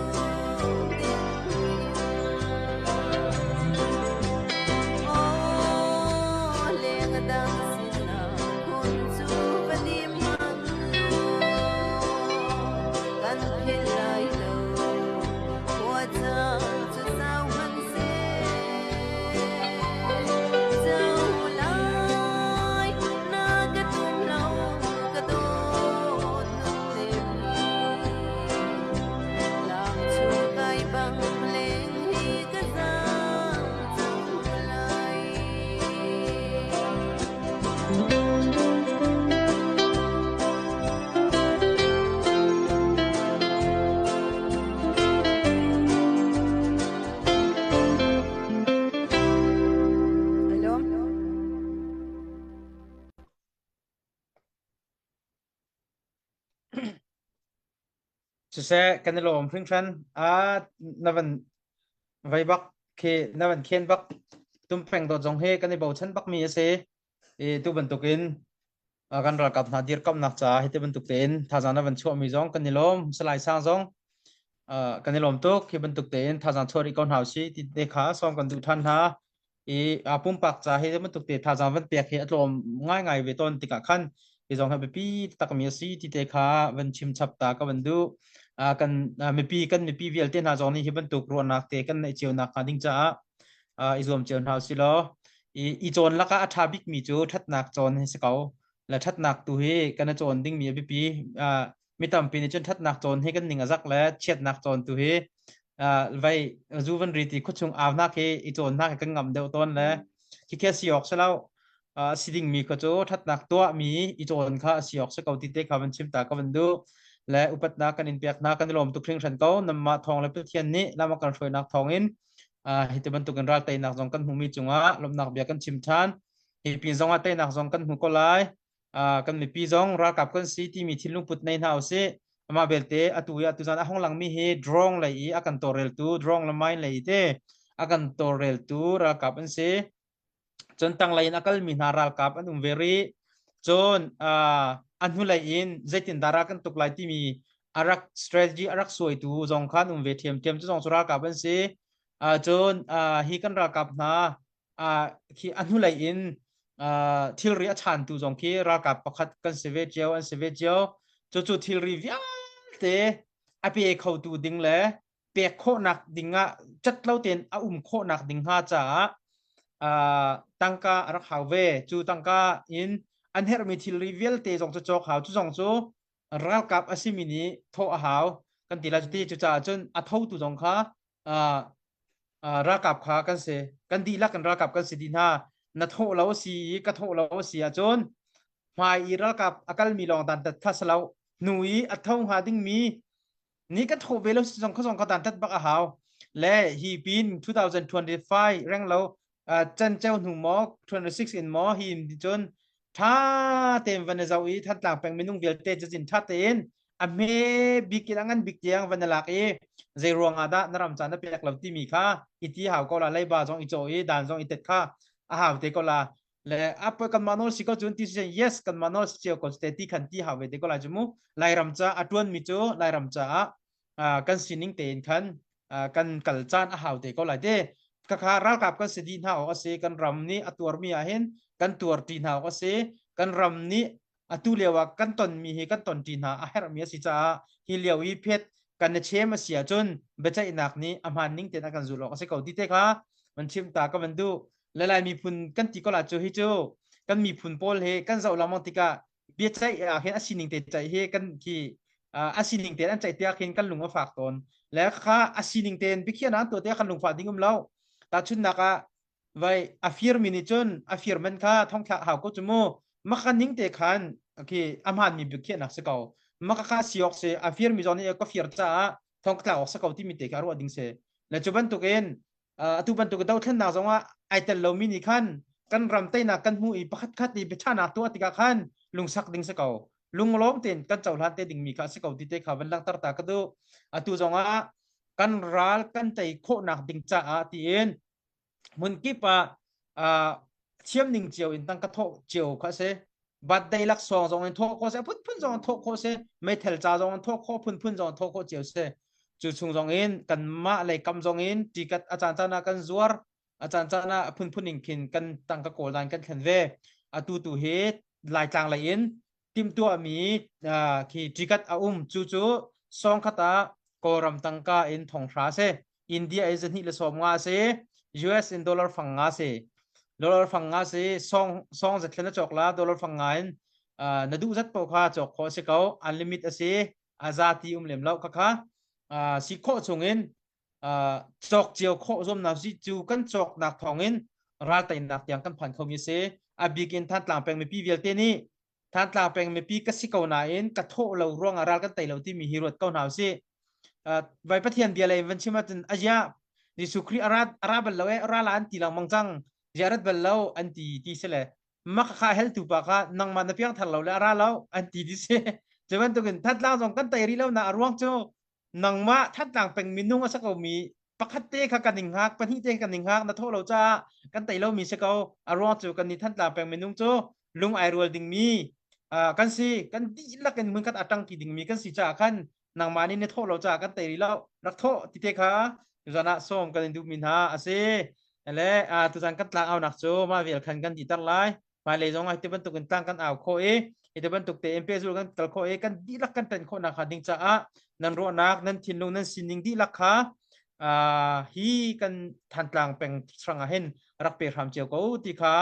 E: ding Aw leng dang sinah khun cu va dim hmanh kan philh lai lo khua caan cu sau hmanhseh co lai na ka tum lo ka dawt nunnem hi Tlang chung kai bang leng hi ka zaam cang lai. Alom.
D: Siseh kan i lawm hringhran. Ah na van vai bak khi na van khen bak tumpeng dawt zong hi kan i bochan bak mi a si. I tu bantukin kan ralkap hna dirkamnak caah hi ti bantuk tein thazaang na van chuah mi zong kan i lawm. Salai Sang zong kan i lawm tuk. Hi bantuk tein thazaang chuah rih ko hna usih ti te kha sawm kan duh than hna. I pumpak ca hi bantuk te thazaang van pek hi a tlawm ngaingai ve tawn tikah khan hi zong hi biapi takmi a si ti te kha van chim chap ta ka van duh. Kan mipi kan mipi vialte hna zong nih hi bantuk ruahnak te kan neih cio nak hnga ding caah i zuam cio hna usih law i i cawn lakah a ṭha bikmi cu ṭhatnak cawn hi si ko. Le ṭhatnak tu hi kan i cawn dingmi a biapi. Mi tampi nih cun ṭhatnak cawn hi kan ning a zak le chiatnak cawn tu hi vai zu van ri ti khuachung aunak hi i cawnnak hi kan ngam deuh tawn le khi khi si awk si lo si dingmi kha cu ṭhatnak tuahmi i cawn kha si awk si ko ti te kha van chim ta ka van duh le upatnak kan in pek hna kan i lawm tuk hringhran ko namah thawng le Pathian nih lam a kan hruainak thawng in hi ti bantukin ral teinak zong kan hmuhmi cungah lawmhnak bia kan chim ṭhan hi pin zong ah teinak zong kan hmu ko lai kan mipi zong ralkap kan si timi thinlung put nei hna usih. Amah belte atu i atuzan a hong langmi hi drone lei i a kan tawlreltu drone le mine lei te a kan tawlreltu ralkap an si. Cun tanglei in a kalmi hna ralkap an um ve rih. Cun a hnulei in zeitindah ral kan tuk lai timi a rak strategy a rak suaitu zong kha an um ve ṭhiamṭhiam. Cu zong cu ralkap an si. Cun hi kan ralkap hna khi a hnulei in thilri a chantu zong khi ralkap pakhat kan si ve cio an si ve cio cucu thilri vialte a pe khotu ding le pek khawhnak ding ah cat lo tein a um khawhnak ding hnga caah tangka a rak hau ve cu tangka in an herhmi thilri vialte zong cu cawk hau cu zong cu ralkap a simi nih thawh a hau kan ti lai cuti cucaah cun a thotu zong kha ralkap kha kan si kan dihlak kan ralkap kan si dih hna na thawh lo a si i ka thawh lo a si ahcun hmai i ralkap a kalmi lawng dantat kha si lo hnu i a tho hnga dingmi ni ka thawh ve lo si zong kha zong ka dantat bak a hau le hi pin 2025 reng lo. Canceo hnu maw 26 in maw hi in cun ṭha tein van i zoh i Thantlang peng minung vialte cazin ṭha tein a hme bik in a ngan bik tiang van i lak i zei ruang ah dah na ram ca na pek lo timi kha i ti hau ko la leiba zong i cawh i dan zong i tet kha a hau te ko la le a kanmah nawl si ko cun ti si yes kanmah nawl si cio ko te ti khan ti hau ve te ko lai cu mu Lairam ca a ṭuan mi cu Lairam caah kan sining tein khan kan kal caan a hau te ko lai te khakha ralkap kan si dih hna awk a si kan ram nih a tuarmi ah hin kan tuar ṭi hna awk a si kan ram nih atu lio ah kan tonmi hi kan ton ṭi hna a herhmi a si caah hi lio i phet kan i chem a si ahcun biaceihnak nih a hmaan ning tein a kan zul awk a si ko ti te kha man chim ta ka van duh le Lai miphun kan ti ko la cu hi cu kan miphun pawl he kan zoh lengmang tikah biaceih ah khin a sining te ceih hi kan khi a sining tein an ceih tiah khin kan lung a fak tawn le kha a sining tein biakhiahnak an tuah tiah kan lungfah ding um lo tahchunhnak ah vai a fir mi nih cun a fir man kha thongthlak hau ko cu mu maka ning te khan khi a hmaan mi biakhiahnak si ko maka kha siok si a fir mi zong nih ka fir caah thong tlak awk si ko timi te kha ruah ding si le cu bantukin atu bantuk dothlennak zongah ai tel lomi nih khan kan ram teinak kan hmu i pakhat khat i biachahnak tuah tikah khan lungsak ding si ko lunglawm tein kan cohlan te dingmi kha si ko ti te kha van langhter ta ka duh atu zongah kan ral kan tei khawhnak ding caah tiin hmun kip ah thiam ning cio in tangka thawh cio kha si birthday laksawng zong in thawh khawh si phunphun zong in thawh khawh si meithal ca zong in thawh khawh phunphun zong in thawh khawh cio si cu chung zong in kanmah lei kam zong in tikat a caan caan ah kan zuar a caan caan ah phunphun in khin kan tangka kawl dan kan thlen ve atu tu hi Laitlang lei in timhtuahmi khi tikat a um cu cu sawng khat ah Kawlram tangka in thonghra si India in 215 si US in dollar fang nga si dollar fang nga si song song zatthlen a cawk la dollar fang nga in na duh zat paoh kha cawk khawh si ko unlimit a si a za ti um lem lo kha kha si khawh chung in cawk cio khawh zuamnak si cu kan cawknak thawng in ral teinak tiang kan phan khomi si a bik in Thantlang peng mipi vialte nih Thantlang peng mipi ka si ko nain ka thawh lo ruangah ral kan tei lo timi hi ruat ko hna usih. Vai Pathian bia lei van chim ahcun azia Jesuh Khrih a ra a ra bal lo e ra la an ti lengmang cang zia rat bal lo an ti ti si le maka kha hel tu pa kha nangmah na piang thar lo le a ra lo an ti ti si cu bantukin Thantlang zong kan tei rih lo na a ruang cu nangmah Thantlang peng minung a si ko mi pakhat te kha kan in hngak pahnih te kan in hngak na thawh lo caah kan tei lomi si ko a ruang cu kan ni Thantlang peng minung cu lung ai rual dingmi kan si kan dihlak in hmunkhat a ṭangti dingmi kan si caah khan nangmah nih na thawh lo caah kan tei rih lo rak thawh ti te kha tuzan ah sawm kan in duhmi hna a si le tuzan kan tlang aunak cu mah vial khan kan dihter lai hmailei zong ah hi bantuk in tlang kan au khawh i hi bantuk tein pehzul kan kal khawh i kan dihlak kan ṭan khawhnak hnga ding caah nan ruahnak nan thinlung nan sining dihlak kha hi kan Thantlang peng hrang ah hin rak pe hram cio ko ti kha.